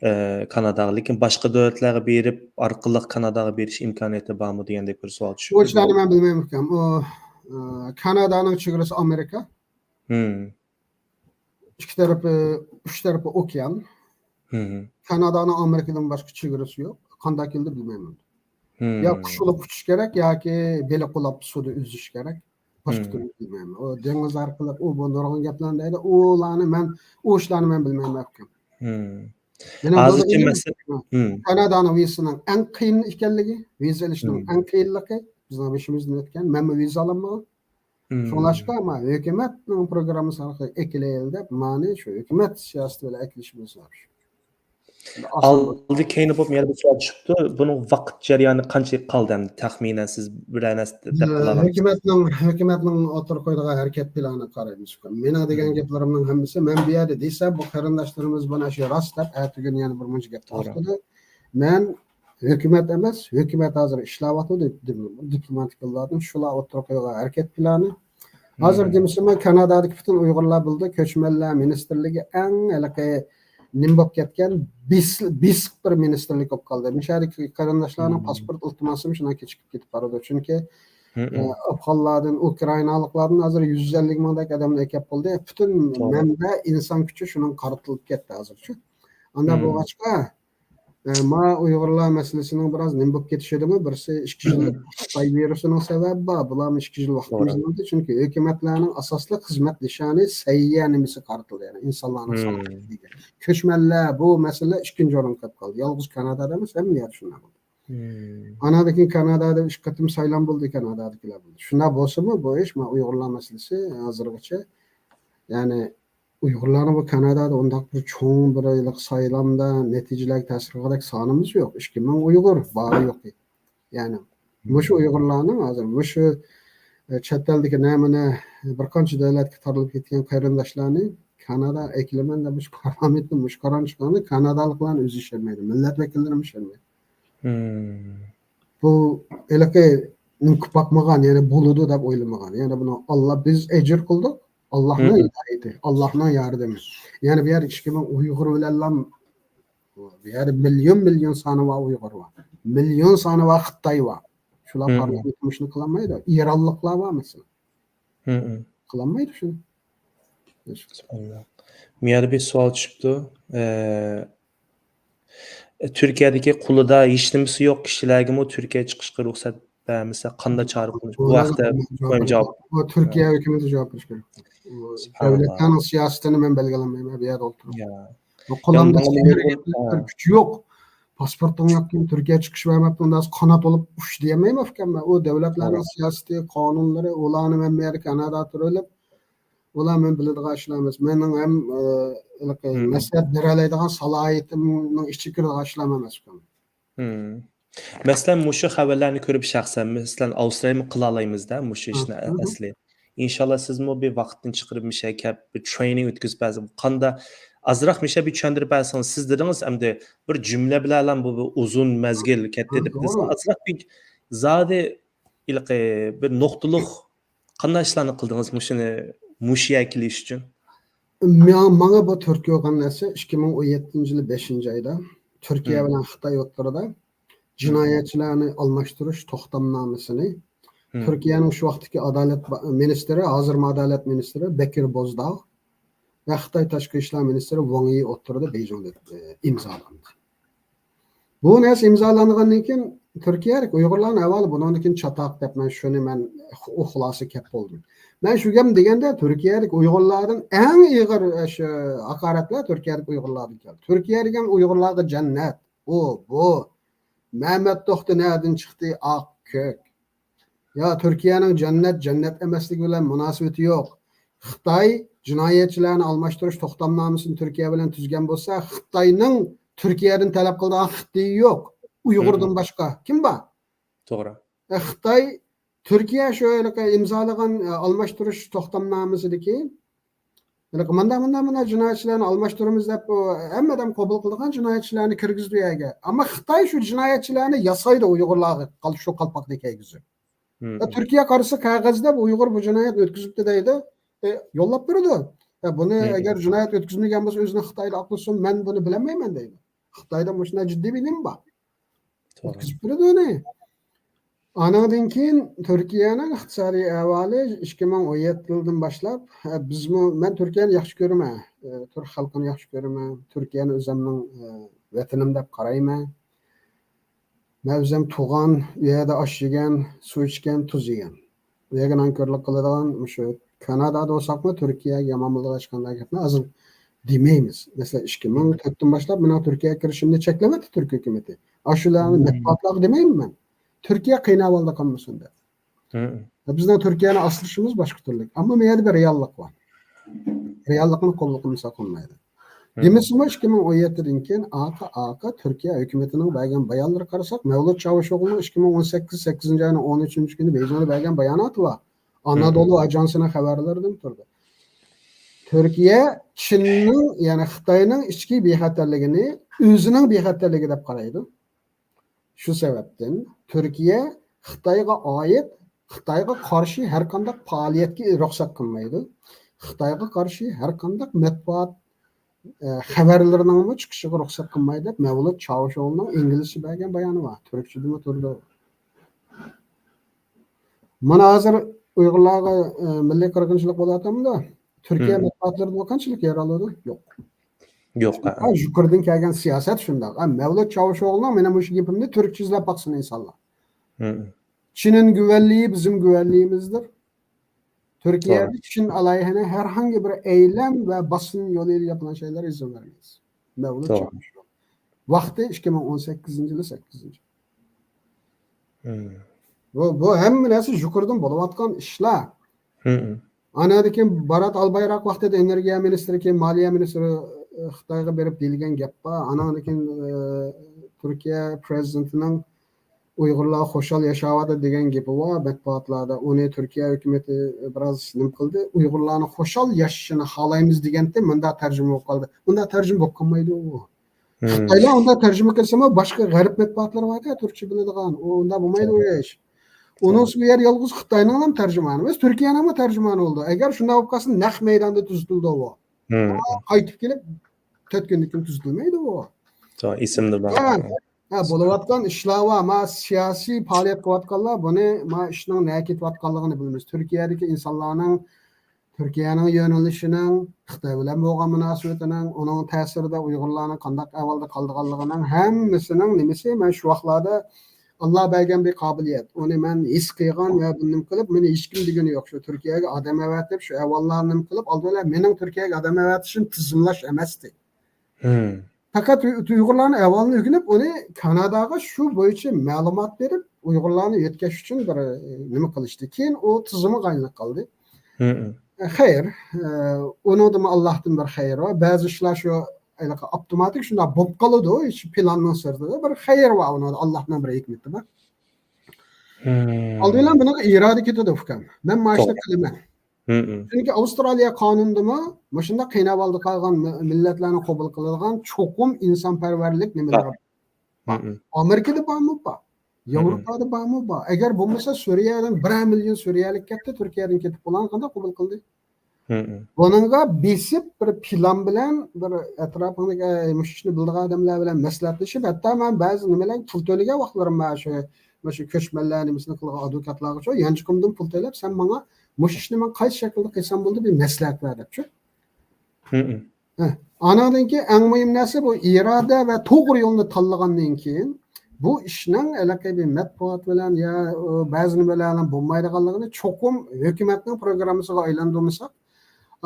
ئە، كاناداغا. لېكىن باشقا دۆلەتلەرگە بېرىپ، ئارقىلىق كاناداغا بېرىش ئىمكانىيىتى بارمۇ دېگەندەك بىر سوئال چۈشۈپ كېتىدۇ. ئۇ ئىشلارنى مەن بىلمەيمەن ئۇكام. ئۇ، ئە، كانادانىڭ چېگرىسى ئامېرىكا. ئىككى تەرىپى، ئۈچ تەرىپى ئوكيان. كانادانىڭ ئامېرىكىدىن باشقا چېگرىسى يوق. قانداق كېلىدۇ بىلمەيمەن. يا قۇش بولۇپ ئۇچۇش كېرەك ياكى بېلىق بولاپ سۇدا ئۈزۈش كېرەك. باشقا تۈرلۈسىنى بىلمەيمەن. ئۇ دېڭىز ئارقىلىق ئۇ بۇ نۇرغۇن گەپلەرنى دەيدۇ. ئۇلارنى مەن، ئۇ ئىشلارنى مەن بىلمەيمەن ئۇكام. يەنە ھازىرچە بۇنىڭ مەسىلەن، كانادانىڭ ۋىزىسىنىڭ ئەڭ قىيىن ئىكەنلىكى، ۋىزا ئېلىشنىڭ ئەڭ قىيىنلىقى، بىزنىڭ بېشىمىزدىن ئۆتكەن، مەنمۇ ۋىزا ئالالمىغان. شۇڭلاشقا، ما ھۆكۈمەتنىڭ پروگراممىسى ئارقىلىق ئەكېلەيلى دەپ، مانى شۇ ھۆكۈمەت سىياسىتى بىلەن ئەكېلىشىمىز زۆرۈر. ئالدى كەينى بولۇپ يەنە بىر سوئال چۈشۈپتۇ. بۇنىڭ ۋاقىت جەريانى قانچىلىك قالدى ئەمدى؟ تەخمىنەن سىز بىرەر نەرسە دەپ بىلەلەمسىز؟ ھۆكۈمەتنىڭ، ھۆكۈمەتنىڭ ئوتتۇرىغا قويىدىغان ھەرىكەت پىلانى قارايمىز. مېنىڭ دېگەن گەپلىرىمنىڭ ھەممىسى، مەن بۇ يەردە دېسەم، بۇ قېرىنداشلىرىمىز بۇنى شۇ راست دەپ، ئەتىگۈن يەنە بىر مۇنچە گەپ توختىدى. مەن ھۆكۈمەت ئەمەس، ھۆكۈمەت ھازىر ئىشلەۋاتىدۇ، دىپلوماتىك يوللاردىن شۇلار ئوتتۇرىغا قويغان ھەرىكەت پىلانى. ھازىر دېمىسىمۇ، كانادادىكى پۈتۈن ئۇيغۇرلار بىلدى، كۆچمەنلەر مىنىستىرلىكى ئەڭ ھېلىقى نېمە بولۇپ كەتكەن، بېس-، بېسىق بىر مىنىستىرلىك بولۇپ قالدى. مۇشۇ يەردىكى قېرىنداشلارنىڭ پاسپورت ئىلتىماسىمۇ شۇنداق كېچىكىپ كېتىپ بارىدۇ. چۈنكى، ئە، ئافغانلاردىن، ئۇكرائىنالىقلاردىن ھازىر يۈز ئەللىك مىڭدەك ئادەمنى ئەكەپ بولدى. پۈتۈن مەنبە، ئىنسان كۈچى شۇنىڭغا قارىتىلىپ كەتتى ھازىرچۇ. ئانداق بولغاچقا، ئە، ما ئۇيغۇرلار مەسىلىسىنىڭ بىراز نېمە بولۇپ كېتىشىدىمۇ، بىرسى ئىككى يىل خىتاي ۋىرۇسىنىڭ سەۋەبى بار. بۇلارمۇ ئىككى يىل ۋاقتىمىز ئالدى، چۈنكى ھۆكۈمەتلەرنىڭ ئاساسلىق خىزمەت نىشانى سەھىيە نېمىسى قارىتىلدى، يەنى ئىنسانلارنىڭ ساغلىقى دېگەن. كۆچمەنلەر، بۇ مەسىلە ئىككىنچى ئورۇنغا كىرىپ قالدى. يالغۇز كانادادا ئەمەس، ھەممە يەردە شۇنداق بولدى. ئاناندىن كېيىن كانادادا ئىككى قېتىم سايلام بولدى، كانادادىكىلەر بولدى. شۇنداق بولسىمۇ، بۇ ئىش، ما ئۇيغۇرلار مەسىلىسى ھازىرغىچە، يەنى ئۇيغۇرلارنىڭ بۇ كانادادا ئۇنداق بىر چوڭ بىر ھېلىقى سايلامدا نەتىجىلەرگە تەسىر قىلغۇدەك سانىمىز يوق. ئىككى مىڭ ئۇيغۇر بارى يوقى. يەنى مۇشۇ ئۇيغۇرلارنىڭ ھازىر مۇشۇ، ئە، چەت ئەلدىكى نەمۇنە بىر قانچە دۆلەتكە تارىلىپ كەتكەن قېرىنداشلارنى كانادا ئەكېلىمەن دەپ مۇشۇ پارلامېنتنى، مۇشۇ قارارنى چىقارغاندا كانادالىقلارنى ئۆزى ئىشەنمەيدۇ، مىللەت ۋەكىللىرىمۇ ئىشەنمەيدۇ. بۇ ھېلىقى نېمە باقمىغان، يەنى بولىدۇ دەپ ئويلىمىغان. يەنى بۇنى ئاللا، بىز ئەجىر قىلدۇق، ئاللانىڭ ھىدايىتى، ئاللانىڭ ياردىمى. يەنى بۇ يەردە ئىككى مىڭ ئۇيغۇر بىلەنلا، بۇ يەردە مىليون، مىليون سانى بار ئۇيغۇر بار. مىليون سانى بار خىتاي بار. شۇلار پارلامېنتتا مۇشۇنى قىلالمايدۇ. ئىرانلىقلار بار، مەسىلەن. قىلالمايدۇ شۇنى. سۇبھاناللا. مۇ يەردە بىر سوئال چۈشۈپتۇ. ئە، تۈركىيەدىكى قولىدا ھېچنېمىسى يوق كىشىلەرگىمۇ تۈركىيەگە چىقىشقا رۇخسەت بەرمىسە قانداق چارە قىلىش؟ بۇ ھەقتە مۇھىم جاۋاب. بۇ تۈركىيە ھۆكۈمىتى جاۋاب بېرىشى كېرەك. بۇ دۆلەتلەرنىڭ سىياسىتىنى مەن بەلگىلىمەيمەن، بۇ يەردە ئولتۇرۇپ. بۇ قولۇمدا كۈچ يوق. پاسپورتۇڭ يوقكەن تۈركىيە چىقىش بەرمەپتۇ، ئۇنداق قانات بولۇپ ئۇچ دېيەلمەيمەن ئۇكام مەن. ئۇ دۆلەتلەرنىڭ سىياسىتى، قانۇنلىرى، ئۇلارنى مەن بۇ يەردە كانادادا تۇرۇۋېلىپ، ئۇلار مەن بىلىدىغان ئىشلار ئەمەس. مېنىڭ ھەم، ئە، ھېلىقى مەسلىھەت بېرەلەيدىغان سالاھىيىتىمنىڭ ئىچىگە كىرىدىغان ئىشلار ئەمەس ئۇكام. مەسىلەن، مۇشۇ خەۋەرلەرنى كۆرۈپ شەخسەن، مەسىلەن، ئاۋسترالىيەمۇ قىلالايمىز-دە، مۇشۇ ئىشنى ئەسلى. ئىنشاللا سىزمۇ بىر ۋاقىتنى چىقىرىپ مۇشۇ يەرگە كەپ بىر ترېنىڭ ئۆتكۈزۈپ بەرسىڭىز، قاندا-، ئازراق مۇشۇ يەردە بىر چۈشەندۈرۈپ بەرسىڭىز، سىز دېدىڭىز، ئەمدى بىر جۈملە بىلەنلا بۇ بىر ئۇزۇن مەزگىل كەتتى دەپ، بىز ئازراق بىر زادى ھېلىقى بىر نۇقتىلىق قانداق ئىشلارنى قىلدىڭىز مۇشۇنى، مۇشۇ يەرگە كېلىش ئۈچۈن؟ ماڭا، ماڭا بۇ تۈرتكە بولغان نەرسە ئىككى مىڭ ئون يەتتىنچى يىلى بەشىنچى ئايدا تۈركىيە بىلەن خىتاي ئوتتۇرىدا جىنايەتچىلەرنى ئالماشتۇرۇش توختامنامىسىنى تۈركىيەنىڭ شۇ ۋاقىتتىكى ئادالەت با-، مىنىستىرى، ھازىرمۇ ئادالەت مىنىستىرى بەكىر بوزداغ ۋە خىتاي تاشقى ئىشلار مىنىستىرى ۋاڭ يى ئوتتۇرىدا بېيجىڭدا، ئە، ئىمزالاندى. بۇ نەرسە ئىمزالانغاندىن كېيىن تۈركىيەلىك ئۇيغۇرلارنىڭ ئەھۋالى بۇنىڭدىن كېيىن چاتاق دەپ مەن شۇنى مەن خۇ-، خۇلاسە كەپ بولدۇم. مەن شۇ گەپنى دېگەندە تۈركىيەلىك ئۇيغۇرلاردىن ئەڭ ئېغىر، ئە، شۇ ھاقارەتلەر تۈركىيەلىك ئۇيغۇرلاردىن كەلدى. تۈركىيە دېگەن ئۇيغۇرلارغا جەننەت. ئۇ، بۇ. مەمەت توختى نەدىن چىقتى؟ ئاق، كۆك. يا تۈركىيەنىڭ جەننەت، جەننەت ئەمەسلىكى بىلەن مۇناسىۋىتى يوق. خىتاي جىنايەتچىلەرنى ئالماشتۇرۇش توختامنامىسىنى تۈركىيە بىلەن تۈزگەن بولسا، خىتاينىڭ تۈركىيەدىن تەلەپ قىلىدىغان خىتىيى يوق. ئۇيغۇردىن باشقا كىم بار؟ توغرا. ئە، خىتاي، تۈركىيە شۇ ھېلىقى ئىمزالىغان، ئە، ئالماشتۇرۇش توختامنامىسىدىكى ھېلىقى مانداق، مانداق، مانداق جىنايەتچىلەرنى ئالماشتۇرىمىز دەپ، ئۇ ھەممە ئادەم قوبۇل قىلىدىغان جىنايەتچىلەرنى كىرگۈزىدۇ يەرگە. ئەمما خىتاي شۇ جىنايەتچىلەرنى ياسايدۇ ئۇيغۇرلارغا، قال-، شۇ قالپاقنى كىيگۈزۈپ. ئە، تۈركىيە قارىسا قەغەزدە بۇ ئۇيغۇر بۇ جىنايەتنى ئۆتكۈزۈپتۇ دەيدۇ. ئە، يوللاپ بېرىدۇ. ئە، بۇنى ئەگەر جىنايەت ئۆتكۈزمىگەن بولسا ئۆزىنى خىتايدا ئاقلىسۇن، مەن بۇنى بىلەلمەيمەن دەيدۇ. خىتايدا مۇشۇنداق جىددىي بىلىم بار. ئۆتكۈزۈپ بېرىدۇ ئۇنى. ئانىڭدىن كېيىن تۈركىيەنىڭ ئىقتىسادىي ئەھۋالى ئىككى مىڭ ئون يەتتە يىلدىن باشلاپ، ئە، بىزمۇ، مەن تۈركىيەنى ياخشى كۆرىمەن، ئە، تۈرك خەلقىنى ياخشى كۆرىمەن، تۈركىيەنى ئۆزۈمنىڭ، ئە، ۋەتىنىم دەپ قارايمەن. مەن ئۆزۈم تۇغان، ئۇ يەردە ئاش يېگەن، سۇ ئىچكەن، تۇز يېگەن. ئۇ يەرگە نانكۆرلۈك قىلىدىغان، مۇشۇ كانادادا بولساقمۇ تۈركىيەگە يامان بولىدىغان ھېچقانداق گەپنى ھازىر دېمەيمىز. مەسىلەن، ئىككى مىڭ تۆتتىن باشلاپ مېنىڭ تۈركىيەگە كىرىشىمنى چەكلەۋەتتى تۈرك ھۆكۈمىتى. ئاشۇلارنى مەتبۇئاتلارغا دېمەيمەن مەن. تۈركىيە قىيناۋالدى قالمىسۇن دەپ. بىزنىڭ تۈركىيەنى ئاسرىشىمىز باشقا تۈرلۈك. ئەمما بۇ يەردە بىر رېئاللىق بار. رېئاللىقنى قوبۇل قىلمىساق بولمايدۇ. دېمىسىمۇ، ئىككى مىڭ ئون يەتتىدىن كېيىن ئاقا، ئاقا تۈركىيە ھۆكۈمىتىنىڭ بەرگەن بايانلىرىغا قارىساق، مەۋلۇت چاۋۇشئوغلۇنىڭ ئىككى مىڭ ئون سەككىز، سەككىزىنچى ئاينىڭ ئون ئۈچىنچى كۈنى بېيجىڭدا بەرگەن باياناتى بار. ئانادولۇ ئاژانسىنىڭ خەۋەرلىرىدىن تۇرىدۇ. تۈركىيە چىننىڭ، يەنى خىتاينىڭ ئىچكى بىخەتەرلىكىنى ئۆزىنىڭ بىخەتەرلىكى دەپ قارايدۇ. شۇ سەۋەبتىن تۈركىيە خىتايغا ئائىت، خىتايغا قارشى ھەر قانداق پائالىيەتكە رۇخسەت قىلمايدۇ. خىتايغا قارشى ھەر قانداق مەتبۇئات، ئە، خەۋەرلىرىنىڭمۇ چىقىشىغا رۇخسەت قىلمايدۇ دەپ مەۋلۇت چاۋۇشئوغلۇنىڭ ئىنگلىزچە بەرگەن بايانى بار. تۈركچىدىمۇ تۇرىدۇ. مانا ھازىر ئۇيغۇرلارغا، ئە، مىللىي قىرغىنچىلىق بولۇۋاتامدۇ؟ تۈركىيە مەتبۇئاتلىرىدىمۇ قانچىلىك يەر ئالىدۇ؟ يوق. يوق، ھە. ھە، يۇقىرىدىن كەلگەن سىياسەت شۇنداق. ھە، مەۋلۇت چاۋۇشئوغلۇنىڭ مانا مۇشۇ گېپىمنى تۈركچە ئىزدەپ باقسۇن ئىنسانلار. چىنىن güvenliği bizim güvenliğimizdir. Türkiye'de Çin aleyhine herhangi bir eylem ve basın yoluyla yapılan şeylere izin vermeyiz. Mevlüt Doğru. Çavuşoğlu. Vaqtı ikki ming o'n sakkizinchi yili sakkizinchi. Hmm. Bu, bu hamma narsa yuqoridan bo'layotgan ishlar. Hmm. Anadaki Barat Albayrak vaqtida energiya ministri, keyin moliya ministri, e, Xitoyga berib deyilgan gap bor. Anandan keyin, e, Turkiya prezidentining Uyg'urlar xushal yashayapti degan gapi bor matbuotlarda. Uni Turkiya hukumati biroz nima qildi? Uyg'urlarni xushal yashashini xohlaymiz deganda munda tarjima bo'lib qoldi. Unda tarjima bo'lib qolmaydi u. Hmm. Xitoylar unda tarjima qilsa, boshqa g'arb matbuotlari bor-ku, turkcha biladigan. U unda bo'lmaydi u ish. Uning ustiga u yer yolg'iz Xitoyning ham tarjimoni emas, Turkiyaning ham tarjimoni bo'ldi. Agar shunday bo'lib qolsa, naq maydonda tuzitildi u. Hmm. Qaytib kelib, to'rt kundan keyin tuzitilmaydi u. To'g'ri, esimda bor. Ha, ha, bo'layotgan ishlar va ma siyosiy faoliyat qilayotganlar buni ma ishning nima ketayotganligini bilamiz. Turkiyadagi insonlarning, Turkiyaning yo'nalishining, Xitoy bilan bo'lgan munosabatining, uning ta'sirida Uyg'urlarning qanday ahvolda qolganligining hammasining nimasi mana shu vaqtlarda Alloh bergan bir qobiliyat. Uni men his qilgan va buni nima qilib, meni hech kim degani yo'q. Shu Turkiyaga odam avatib, shu ahvollarni nima qilib, oldin mening Turkiyaga odam avatishim tizimlash emasdi. Hmm. Faqat uy-, uyg'urlarni ahvolini o'rganib, uni Kanadaga shu bo'yicha ma'lumot berib, uyg'urlarni yetkazish uchun bir, e, nima qilishdi. Keyin u tizimga aylanib qoldi. Hmm. E, xayr, e, uningdimi Allohdan bir xayr bor. Ba'zi ishlar shu anaqa avtomatik shunday bo'lib qoladi, hech planning sirtida. Bir xayr bor unda, Allohning bir hikmati bor. Hmm. Oldi bilan bunaqa iroda ketadi, ukam. Men mana shuni To'g'ri. Qilaman. Hmm. Chunki Avstraliya qonunidami mushunday qiyin ahvolda qolgan mi-, millatlarni qabul qiladigan cho'qim insonparvarlik nimalar bor. Hmm. Amerikada bormi bor? Hmm. Yevropada bormi bor? Agar bo'lmasa, Suriyadan bir million suriyalik ketdi, Turkiyadan ketib, bularni qanday qabul qildi? Hmm. Buningga besib bir plan bilan, bir atrofingdagi, e, mushukni biladigan odamlar bilan maslahatlashib, hatto men ba'zi nimalar pul to'lagan vaqtlarim bor, shu, mana shu ko'chmanlar nimasini qilgan advokatlargacha, yanchiqimdan pul to'lab, "Sen menga mushukni men qaysi shaklda qilsam bo'ldi, bir maslahat ber", debchi. Hmm. Heh. Anandan keyin eng muhim narsa bu iroda va to'g'ri yo'lni tanlagandan keyin bu ishning aloqa bir matbuot bilan ya, e, ba'zi nimalar bilan bo'lmaydiganligini cho'qim hukumatning programmasiga aylantirmasak,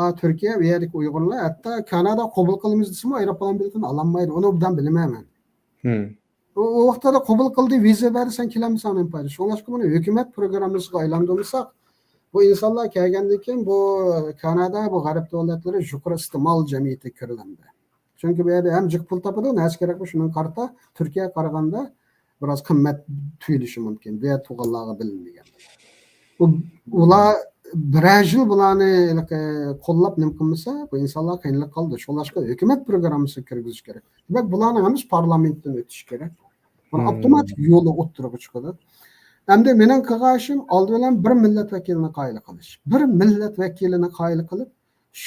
a, Turkiya, u yerdagi uyg'urlar hatto Kanada qabul qilamiz desami, aeroplan biletini ololmaydi. Uni obdan bilaman men. Hmm. U, u vaqtda qabul qildi, viza berdi, sen kelolmaysan, men payda. Shunglashqa buni hukumat programmasiga aylantirmasak, bu insonlar kelgandan keyin bu Kanada, bu g'arb davlatlari yuqori iste'mol jamiyatiga kirilindi. Chunki bu yerda ham jiq pul topadi, narsa kerak bo'lsa, shunga qarata Turkiyaga qaraganda biroz qimmat tuyulishi mumkin. Bu yerda tug'anlarga bilinmagan. Bu, ular biror yil bularni, e, qo'llab nima qilmasa, bu insonlar qiynalib qoldi. Shunglashqa hukumat programmasiga kirgizish kerak. Demak, bularning hammasi parlamentdan o'tishi kerak. Buni Hmm. Avtomatik yo'li o'ttiriqqa chiqadi. Endi mening qilgan ishim oldi bilan bir millat vakilini qoyil qilish. Bir millat vakilini qoyil qilib,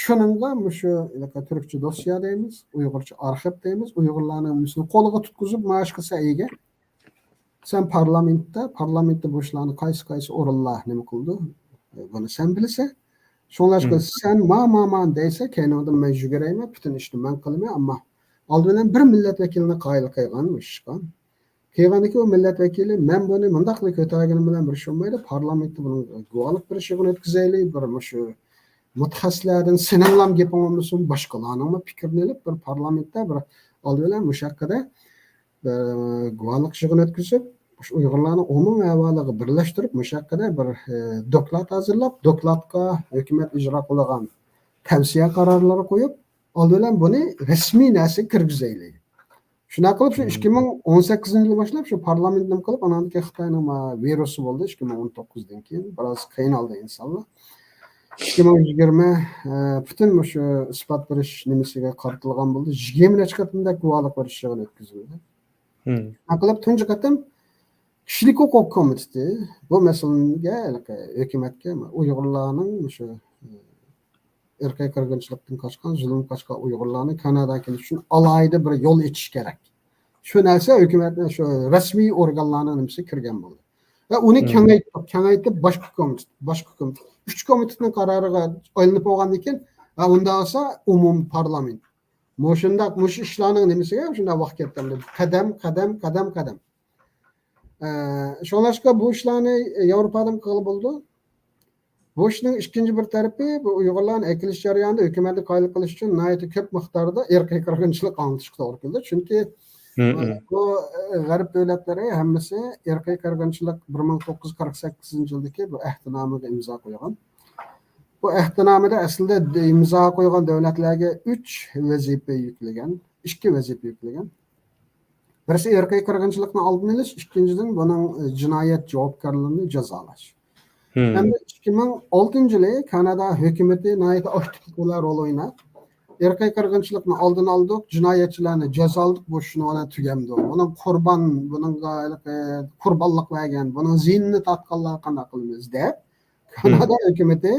shuningga mushu, turkcha dossiya deymiz, uyg'urcha arxiv deymiz, uyg'urlarning musuni qo'liga tutqizib, mana shu qilsa ega. Sen parlamentda, parlamentda bu ishlarni qaysi, qaysi o'rinlar nima qildi? Buni sen bilasan. Shunglashqa Hmm. Sen ma, ma, ma deysa, keyin undan men yuguray, butun ishni men qilaman, ammo oldi bilan bir millat vakilini qoyil qilgan bu ishga. Kelgandan keyin u millat vakili, "Men buni mundaqla ko'targanim bilan bir ish bo'lmaydi, parlamentda buning guvohlik berish yig'ini o'tkazaylik, bir shu mutaxassislardan seninglam gaping bo'lmasin, boshqalarningmi fikrini olib, bir parlamentda bir oldi bilan mush haqida, e, guvohlik yig'ini o'tkazib, مۇشۇ ئۇيغۇرلارنى ئومۇمىي ئەھۋالىغا بىرلەشتۈرۈپ، مۇشۇ ھەققىدە بىر، ئە، دوكلات ھازىرلاپ، دوكلاتقا ھۆكۈمەت ئىجرا قىلىدىغان تەۋسىيە قارارلىرى قويۇپ، ئالدى بىلەن بۇنى رەسمىي نەرسىگە كىرگۈزەيلى. شۇنداق قىلىپ، شۇ مم. ئىككى مىڭ ئون سەككىزىنچى يىلى باشلاپ شۇ پارلامېنت نېمە قىلىپ، ئانان كېيىن خىتاينىڭ ما ۋىرۇسى بولدى، ئىككى مىڭ ئون توققۇزدىن كېيىن بىراز قىينالدى ئىنسانلار. ئىككى مىڭ يىگىرمە، ئە، پۈتۈن مۇشۇ ئىسپات بېرىش نېمىسىگە قارىتىلغان بولدى. يىگىرمە نەچچە قېتىمدەك گۇۋاھلىق بېرىش يىغىنى ئۆتكۈزۈلدى. مم. شۇنداق قىلىپ، تۇنجى قېتىم كىشىلىك ھوقۇق كومىتېتى بۇ مەسىلىگە، ھۆكۈمەتكە ئۇيغۇرلارنىڭ مۇشۇ، ئىرقىي قىرغىنچىلىقتىن قاچقان، زۇلۇم قاچقان ئۇيغۇرلارنى كاناداغا كېلىش ئۈچۈن ئالاھىدە بىر يول ئېچىش كېرەك. شۇ نەرسە ھۆكۈمەتنىڭ شۇ رەسمىي ئورگانلارنىڭ نېمىسى كىرگەن بولدى. ۋە ئۇنى مم. كېڭەيتتۇق، كېڭەيتىپ باشقا كومىتېت، باشقا كومىتېت. ئۈچ كومىتېتنىڭ قارارىغا ئايلىنىپ بولغاندىن كېيىن، ھە، ئۇنداق بولسا ئومۇمىي پارلامېنت. مۇشۇنداق، مۇشۇ ئىشلارنىڭ نېمىسىگە شۇنداق ۋاقىت كەتتى. قەدەم، قەدەم، قەدەم، قەدەم. ئە، شۇڭلاشقا بۇ ئىشلارنى ياۋروپادىمۇ قىلغىلى بولىدۇ. بۇ ئىشنىڭ ئىككىنچى بىر تەرىپى، بۇ ئۇيغۇرلارنى ئەكېلىش جەريانىدا ھۆكۈمەتنى قايىل قىلىش ئۈچۈن ناھايىتى كۆپ مىقداردا ئىرقىي قىرغىنچىلىق ئاڭلىتىشقا توغرا كېلىدۇ. چۈنكى، مم. بۇ، ئە، غەرب دۆلەتلىرى ھەممىسى ئىرقىي قىرغىنچىلىق بىر مىڭ توققۇز يۈز قىرىق سەككىزىنچى يىلدىكى بۇ ئەھدىنامىگە ئىمزا قويغان. بۇ ئەھدىنامىدە ئەسلىدە ئىمزا قويغان دۆلەتلەرگە ئۈچ ۋەزىپە يۈكلىگەن، ئىككى ۋەزىپە يۈكلىگەن. بىرسى ئىرقىي قىرغىنچىلىقنىڭ ئالدىنى ئېلىش، ئىككىنچىدىن، بۇنىڭ، ئە، جىنايەت جاۋابكارلىرىنى جازالاش. مم. ھەمدە ئىككى مىڭ ئالتىنچى يىلى كانادا ھۆكۈمىتى ناھايىتى ئاكتىپ بىلەن رول ئويناپ، ئىرقىي قىرغىنچىلىقنىڭ ئالدىنى ئالدۇق، جىنايەتچىلەرنى جازالىدۇق، بۇ شۇنىڭ بىلەن تۈگەمدۇ؟ بۇنىڭ قۇربان، بۇنىڭغا ھېلىقى قۇربانلىق بەرگەن، بۇنىڭ زىيىنىنى تارتقانلارغا قانداق قىلىمىز دەپ، مم. كانادا ھۆكۈمىتى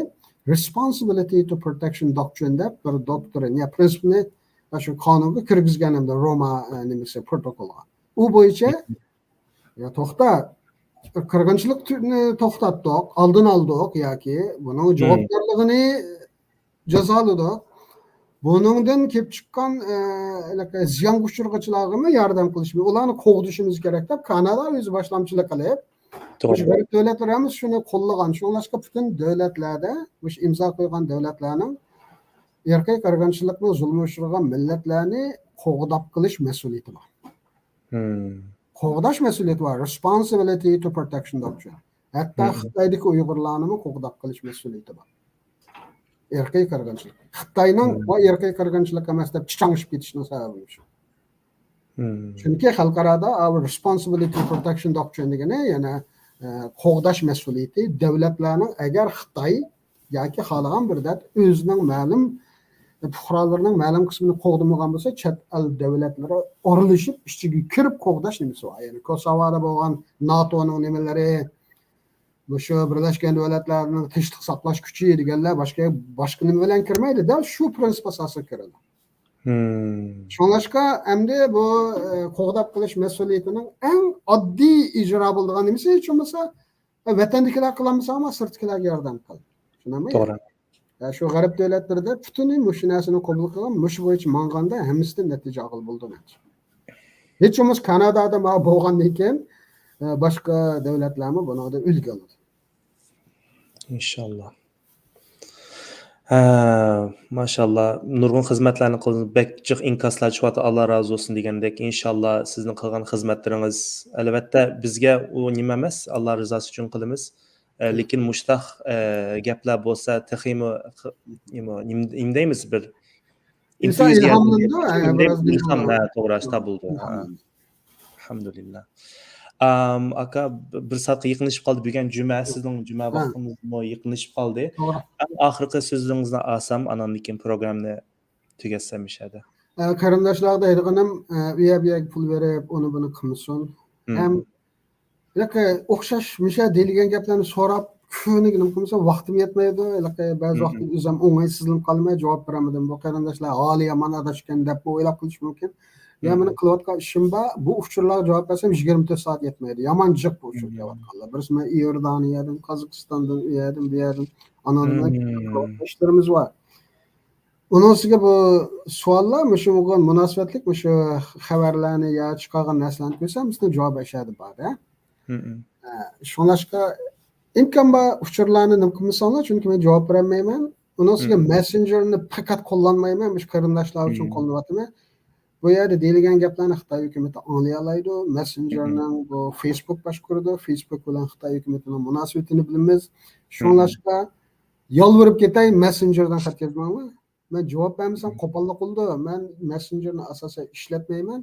Responsibility to Protection Doctrine دەپ بىر دوكترىن، يا پرىنسىپنى شۇ قانۇنغا كىرگۈزگەن ھەمدە روما، ئە، نېمىسى، پروتوكولغا. ئۇ بويىچە، مم. يا توختا، قىرغىنچىلىقنى توختاتتۇق، ئالدىنى ئالدۇق ياكى بۇنىڭ مم. جاۋابكارلىقىنى جازالىدۇق. بۇنىڭدىن كېلىپ چىققان، ئە، ھېلىقى زىيانغا ئۇچرىغۇچىلارغىمۇ ياردەم قىلىشىمىز، ئۇلارنى قوغدىشىمىز كېرەك دەپ كانادا ئۆزى باشلامچىلىق قىلىپ، توغرا. مۇشۇ غەرب دۆلەتلىرى ھەممىسى شۇنى قوللىغان. شۇڭلاشقا پۈتۈن دۆلەتلەردە، مۇشۇ ئىمزا قويغان دۆلەتلەرنىڭ ئىرقىي قىرغىنچىلىقنىڭ زۇلمىغا ئۇچرىغان مىللەتلەرنى قوغداپ قېلىش مەسئۇلىيىتى بار. مم. قوغداش مەسئۇلىيىتى بار. Responsibility to Protection Doctrine. ھەتتا مم. خىتايدىكى ئۇيغۇرلارنىمۇ قوغداپ قېلىش مەسئۇلىيىتى بار. ئىرقىي قىرغىنچىلىق. خىتاينىڭ مم. بۇ ئىرقىي قىرغىنچىلىق ئەمەس دەپ چىچاڭشىپ كېتىشىنىڭ سەۋەبى شۇ. مم. چۈنكى خەلقئارادا ئاۋۇ Responsibility Protection Doctrine دېگىنى، يەنى، ئە، قوغداش مەسئۇلىيىتى دۆلەتلەرنىڭ، ئەگەر خىتاي ياكى خالىغان بىر دۆلەت ئۆزىنىڭ مەلۇم پۇقرالىرىنىڭ مەلۇم قىسمىنى قوغدىمىغان بولسا، چەت ئەل دۆلەتلىرى ئارىلىشىپ ئىچىگە كىرىپ قوغداش نېمىسى بار. يەنى كوسوۋودا بولغان ناتونىڭ نېمىلىرى، مۇشۇ بىرلەشكەن دۆلەتلەرنىڭ تىنچلىق ساقلاش كۈچى دېگەنلەر باشقا، باشقا نېمە بىلەن كىرمەيدۇ، دەل شۇ پرىنسىپ ئاساسىدا كىرىدۇ. مم. شۇڭلاشقا ئەمدى بۇ، ئە، قوغداپ قېلىش مەسئۇلىيىتىنىڭ ئەڭ ئاددىي ئىجرا بولىدىغان نېمىسى، ھېچ بولمىسا، ئە، ۋەتەندىكىلەر قىلالمىساڭمۇ، سىرتتىكىلەرگە ياردەم قىل. شۇنداقمۇ؟ توغرا. يا، شۇ غەرب دۆلەتلىرىدە پۈتۈنلەي مۇشۇ نەرسىنى قوبۇل قىلغان، مۇشۇ بويىچە ماڭغاندا ھەممىسىدىن نەتىجە ئالغىلى بولىدۇ، مەنچە. ھېچ بولمىسا كانادادا ما بولغاندىن كېيىن، ئە، باشقا دۆلەتلەرمۇ بۇنىڭدىن ئۈلگە ئالىدۇ. ئىنشاللا. ھە، ماشاللا. نۇرغۇن خىزمەتلەرنى قىلدىڭىز. بەك جىق ئىنكاسلار چۈشۈۋاتىدۇ، ئاللا رازى بولسۇن دېگەندەك. ئىنشاللا سىزنىڭ قىلغان خىزمەتلىرىڭىز، ئەلۋەتتە، بىزگە ئۇ نېمە ئەمەس، ئاللا رىزاسى ئۈچۈن قىلىمىز. ئە، لېكىن مۇشتاق، ئە، گەپلەر بولسا تېخىمۇ، نېمە، نېمە دەيمىز، بىر ئىنسان ئىلھاملىنىدۇ، ھە، بىراز ئىلھام، ھە، توغرا، تاپىلىدۇ. ھە. ئەلھەمدۇلىللا. ئام، ئاكا، بىر سائەتكە يېقىنلىشىپ قالدى. بۈگۈن جۈمە، سىزنىڭ جۈمە ھە. ۋاقتىڭىزمۇ يېقىنلىشىپ قالدى. توغرا. ئەڭ ئاخىرقى سۆزلىرىڭىزنى ئالسام، ئانان كېيىن پروگراممىنى تۈگەتسەم مۇشۇ يەردە. ئە، قېرىنداشلارغا دەيدىغىنىم، ئە، ئۇ يەر بۇ يەرگە پۇل بېرىپ، ئۇنى بۇنى قىلمىسۇن. مم. ھەم ھېلىقى ئوخشاش مۇشۇ دېيىلگەن گەپلەرنى سوراپ، كۆڭلىگە نېمە قىلمىسا، ۋاقتىم يەتمەيدۇ. ھېلىقى بەزى مم. ۋاقىتتا ئۆزۈم ئوڭايسىزلىنىپ قالماي جاۋاب بېرەلمىدىم. بۇ قېرىنداشلار ھالى يامان ئاداش ئىكەن دەپمۇ ئويلاپ قېلىشى مۇمكىن. يا مم. مېنىڭ قىلىۋاتقان ئىشىم بار، بۇ ئۇچۇرلارغا جاۋاب بەرسەم يىگىرمە تۆت سائەت يەتمەيدۇ. يامان جىق بۇ ئۇچۇر مم. كېلىۋاتقانلار. بىرسى مەن ئىوردانىيەدىن، قازاقىستاندىن، ئۇ يەردىن، بۇ يەردىن. ئانان مم. ئىشلىرىمىز بار. ئۇنىڭ ئۈستىگە بۇ سوئاللار مۇشۇ بولغان مۇناسىۋەتلىك مۇشۇ خەۋەرلەرنى يا چىقارغان نەرسىلەرنى كۆرسەم، بىزنىڭ جاۋاب ئەشەدە بار-دە. مم. ئە، شۇڭلاشقا ئىمكان بار ئۇچۇرلارنى نېمە قىلمىساڭلار، چۈنكى مەن جاۋاب بېرەلمەيمەن. ئۇنىڭ ئۈستىگە مم. مەسسېنجېرنى پەقەت قوللانمايمەن، مۇشۇ قېرىنداشلار ئۈچۈن مم. قوللىنىۋاتىمەن. بۇ يەردە دېيىلگەن گەپلەرنى خىتاي ھۆكۈمىتى ئاڭلىيالايدۇ. مەسسېنجېرنىڭ بۇ فېيسبۇك باشقۇرىدۇ. فېيسبۇك بىلەن خىتاي ھۆكۈمىتىنىڭ مۇناسىۋىتىنى بىلىمىز. شۇڭلاشقا يالۋۇرۇپ كېتەي، مەسسېنجېردىن خەت يازماڭلار. مەن جاۋاب بەرمىسەم، قوپاللىق بولىدۇ. مەن مەسسېنجېرنى ئاساسەن ئىشلەتمەيمەن.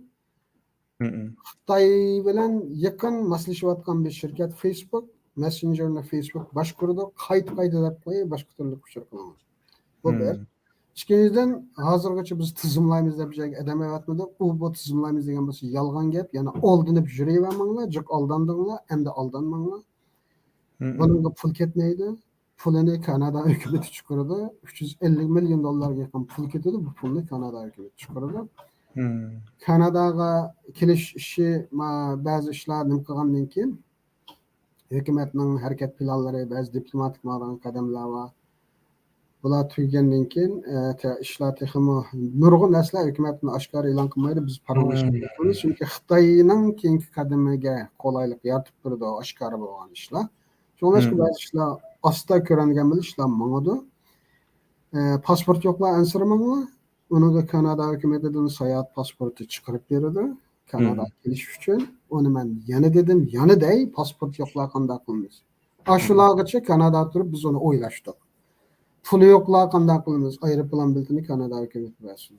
خىتاي بىلەن يېقىن ماسلىشىۋاتقان بىر شىركەت فېيسبۇك، مەسسېنجېرنى فېيسبۇك باشقۇرىدۇ. قايتا-قايتا دەپ قوياي، باشقا تۈرلۈك ئۇچۇر قىلىڭلار. بۇ بىر. ئىككىنچىدىن، ھازىرغىچە بىز تىزىملايمىز دەپ بىر جايغا ئادەم ئەۋەتمىدۇق. ئۇ بۇ تىزىملايمىز دېگەن بولسا يالغان گەپ. يەنە ئالدىنىپ يۈرۈۋەرمەڭلار، جىق ئالداندىڭلار، ئەمدى ئالدانماڭلار. بۇنىڭغا پۇل كەتمەيدۇ. پۇلىنى كانادا ھۆكۈمىتى چىقىرىدۇ. ئۈچ يۈز ئەللىك مىليون دوللارغا يېقىن پۇل كېتىدۇ. بۇ پۇلنى كانادا ھۆكۈمىتى چىقىرىدۇ. كاناداغا كېلىش ئىشى، ما، بەزى ئىشلار نېمە قىلغاندىن كېيىن، ھۆكۈمەتنىڭ ھەرىكەت پىلانلىرى، بەزى دىپلوماتىك ماڭىدىغان قەدەملەر بار. بۇلار تۈگىگەندىن كېيىن، ئە، تە-، ئىشلار تېخىمۇ نۇرغۇن نەرسىلەر ھۆكۈمەتتىن ئاشكارا ئېلان قىلمايدۇ، بىز پاراڭلاشمايمىز. چۈنكى خىتاينىڭ كېيىنكى قەدىمىگە قولايلىق يارىتىپ بېرىدۇ، ئاشكارا بولغان ئىشلار. شۇڭلاشقا بەزى ئىشلار ئاستا كۆرۈنگەن بىلەن ئىشلار ماڭىدۇ. ئە، پاسپورت يوقلار ئەنسىرىمەڭلار. ئۇنىڭغا كانادا ھۆكۈمىتىدىن ساياھەت پاسپورتى چىقىرىپ بېرىدۇ. كاناداغا كېلىش ئۈچۈن. ئۇنى مەن يەنە دېدىم، يەنە دەي، پاسپورت يوقلار قانداق قىلىمىز؟ ئاشۇلارغىچە كانادادا تۇرۇپ بىز ئۇنى ئويلاشتۇق. پۇلى يوقلار قانداق قىلىمىز؟ ئايروپىلان بېلىتىنى كانادا ھۆكۈمىتى بەرسۇن.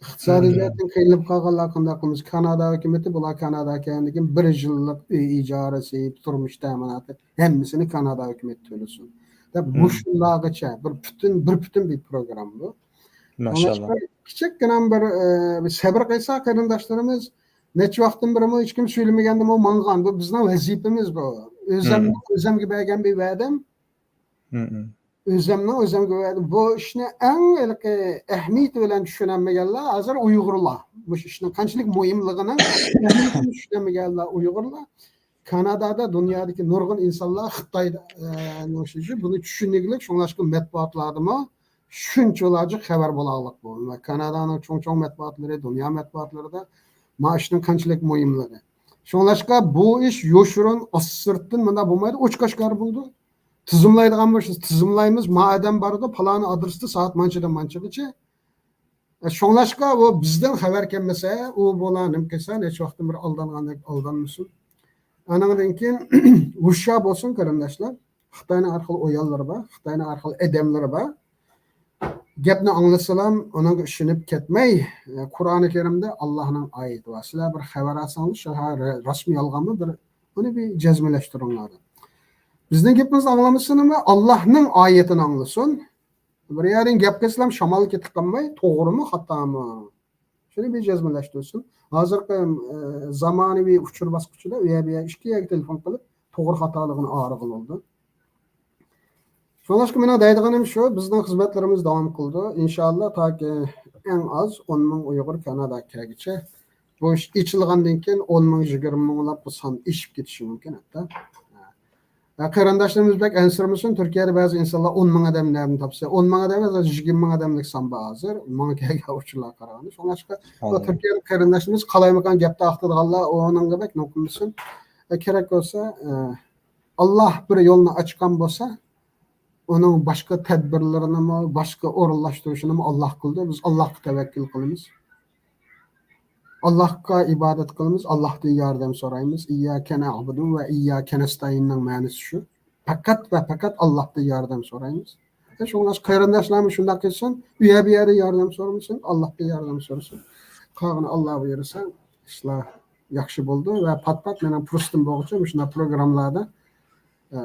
ئىقتىسادىي جەھەتتىن قىينىلىپ قالغانلار قانداق قىلىمىز؟ كاناداغا كېلىپ، بۇلار كاناداغا كەلگەندىن كېيىن بىر يىللىق ئۆي ئىجارىسى، تۇرمۇش تەمىناتى، ھەممىسىنى كانادا ھۆكۈمىتى تۆلىسۇن دەپ، مۇشۇلارغىچە بىر پۈتۈن، بىر پۈتۈن بىر پروگرامما بۇ. ماشاللا. شۇڭلاشقا كىچىككىنە بىر، ئە، بىر سەۋر قىلسا قېرىنداشلىرىمىز، نەچچە ۋاقىتتىن بېرىمۇ ھېچكىم سۆيلىمىگەندىمۇ ماڭغان. بۇ بىزنىڭ ۋەزىپىمىز بۇ. ئۆزەم، ئۆزەمگە بەرگەن بىر ۋەدەم. ئۆزەمنىڭ ئۆزەمگە ۋەدە. بۇ ئىشنى ئەڭ ھېلىقى ئەھمىيىتى بىلەن چۈشىنەلمىگەنلەر ھازىر ئۇيغۇرلار. مۇشۇ ئىشنىڭ قانچىلىك مۇھىملىقىنىڭ ئەھمىيىتىنى چۈشىنەلمىگەنلەر ئۇيغۇرلار. كانادادا دۇنيادىكى نۇرغۇن ئىنسانلار خىتايدا، ئە، بۇنى چۈشىنىگلىك، شۇڭلاشقا مەتبۇئاتلاردىمۇ شۇنچىۋالا جىق خەۋەر بولاغلىق بۇ. ۋە كانادانىڭ چوڭ-چوڭ مەتبۇئاتلىرى، دۇنيا مەتبۇئاتلىرىدا ما ئىشنىڭ قانچىلىك مۇھىملىقى. شۇڭلاشقا بۇ ئىش يوشۇرۇن، ئاستىرتىن مۇنداق بولمايدۇ، ئوچۇق-ئاشكارا بولىدۇ. تىزىملايدىغان بولسا تىزىملايمىز، ما ئادەم بارىدۇ، پالانى ئادرېستە سائەت مانچىدىن مانچىغىچە. شۇڭلاشقا ئۇ بىزدىن خەۋەر كەلمىسە، ئۇ بۇلار نېمە قىلسا، نەچچە ۋاقىتتىن بېرى ئالدانغاندەك ئالدانمىسۇن. ئانىڭدىن كېيىن ھوشيار بولسۇن قېرىنداشلار. خىتاينىڭ ھەر خىل ئويۇنلىرى بار، خىتاينىڭ ھەر خىل ئادەملىرى بار. گەپنى ئاڭلىسىلام، ئۇنىڭغا ئىشىنىپ كەتمەي، قۇرئانى كەرىمدە ئاللانىڭ ئايىتى بار. سىلەر بىر خەۋەر ئالساڭلار، شۇ ھە-، راستمۇ يالغانمۇ بىر، ئۇنى بىر جەزملەشتۈرۈڭلار دەپ. بىزنىڭ گېپىمىزنى ئاڭلىمىسۇنمۇ، ئاللانىڭ ئايىتىنى ئاڭلىسۇن. بىر يەردىن گەپ قىلسىلام، شامال كېتىپ قالماي، توغرىمۇ، خاتامۇ؟ شۇنى بىر جەزملەشتۈرسۇن. ھازىرقى، ئە، زامانىۋى ئۇچۇر باسقۇچىدا ئۇ يەر بۇ يەر ئىككى يەرگە تېلېفون قىلىپ، توغرا خاتالىقىنى ئايرىغىلى بولىدۇ. شۇڭلاشقا مېنىڭ دەيدىغىنىم شۇ، بىزنىڭ خىزمەتلىرىمىز داۋام قىلىدۇ. ئىنشاللا، تاكى ئەڭ ئاز ئون مىڭ ئۇيغۇر كاناداغا كەلگۈچە. بۇ ئىش ئېچىلغاندىن كېيىن ئون مىڭ، يىگىرمە مىڭلاپ بۇ سان ئېشىپ كېتىشى مۇمكىن ھەتتا. ھە، قېرىنداشلىرىمىز بەك ئەنسىرىمىسۇن، تۈركىيەدە بەزى ئىنسانلار ئون مىڭ ئادەم نەدىن تاپسا، ئون مىڭ ئادەم ئەمەس، يىگىرمە مىڭ ئادەملىك سان بار ھازىر. ماڭا كەلگەن ئۇچۇرلارغا قارىغاندا. شۇڭلاشقا بۇ تۈركىيەلىك قېرىنداشلىرىمىز قالايمىقان گەپ تارقىتىدىغانلار ئۇنىڭغا بەك نوقۇلمىسۇن. ئە، كېرەك بولسا، ئە، ئاللا بىر يولنى ئاچقان بولسا، ئۇنىڭ باشقا تەدبىرلىرىنىمۇ، باشقا ئورۇنلاشتۇرۇشىنىمۇ ئاللا قىلىدۇ. بىز ئاللاغا تەۋەككۈل قىلىمىز. ئاللاغا ئىبادەت قىلىمىز، ئاللاھتىن ياردەم سورايمىز. ئىيياكە نەئبۇدۇ ۋە ئىيياكە نەستەئىننىڭ مەنىسى شۇ. پەقەت ۋە پەقەت ئاللاھتىن ياردەم سورايمىز. ئە، شۇڭلاشقا قېرىنداشلارمۇ شۇنداق قىلسۇن، ئۇ يەر بۇ يەردە ياردەم سورىمىسۇن، ئاللاھتىن ياردەم سورىسۇن. قالغىنى ئاللا بۇيرۇسا، ئىشلار ياخشى بولىدۇ ۋە پات-پات مېنىڭ پۇرسىتىم بولغۇچە مۇشۇنداق پروگراممىلاردا، ئە،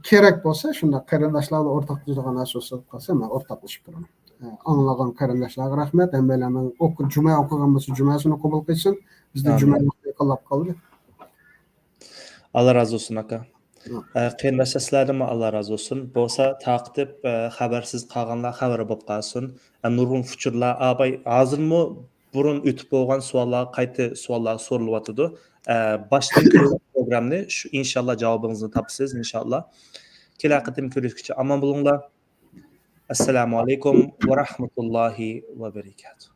كېرەك بولسا شۇنداق قېرىنداشلار بىلەن ئورتاقلىشىدىغان نەرسە بولسا قالسا مەن ئورتاقلىشىپ تۇرىمەن. ئە، ئاڭلىغان قېرىنداشلارغا رەھمەت. ھەممەيلەننىڭ ئوقۇ-، جۈمە ئوقۇغان بولسا جۈمەسىنى قوبۇل قىلسۇن. بىزدە ئامىن. جۈمە ۋاقتى يېقىنلاپ قالدى. ئاللا رازى بولسۇن، ئاكا. ئە، قېرىنداشلار، سىلەردىنمۇ ئاللا رازى بولسۇن. بولسا تارقىتىپ، ئە، خەۋەرسىز قالغانلار خەۋەر بولۇپ قالسۇن. ئە، نۇرغۇن ئۇچۇرلار، ئاباي، ھازىرمۇ بۇرۇن ئۆتۈپ بولغان سوئاللارغا قايتا سوئاللار سورىلىۋاتىدۇ. ئە، باشتىن كۆرۈڭ پروگرامنى، شۇ، ئىنشاللا جاۋابىڭىزنى تاپىسىز، ئىنشاللا. كېلەر قېتىم كۆرۈشكىچە ئامان بولۇڭلار. ئەسسالامۇ ئەلەيكۇم ۋە رەھمەتۇللاھى ۋە بەرىكاتۇھ.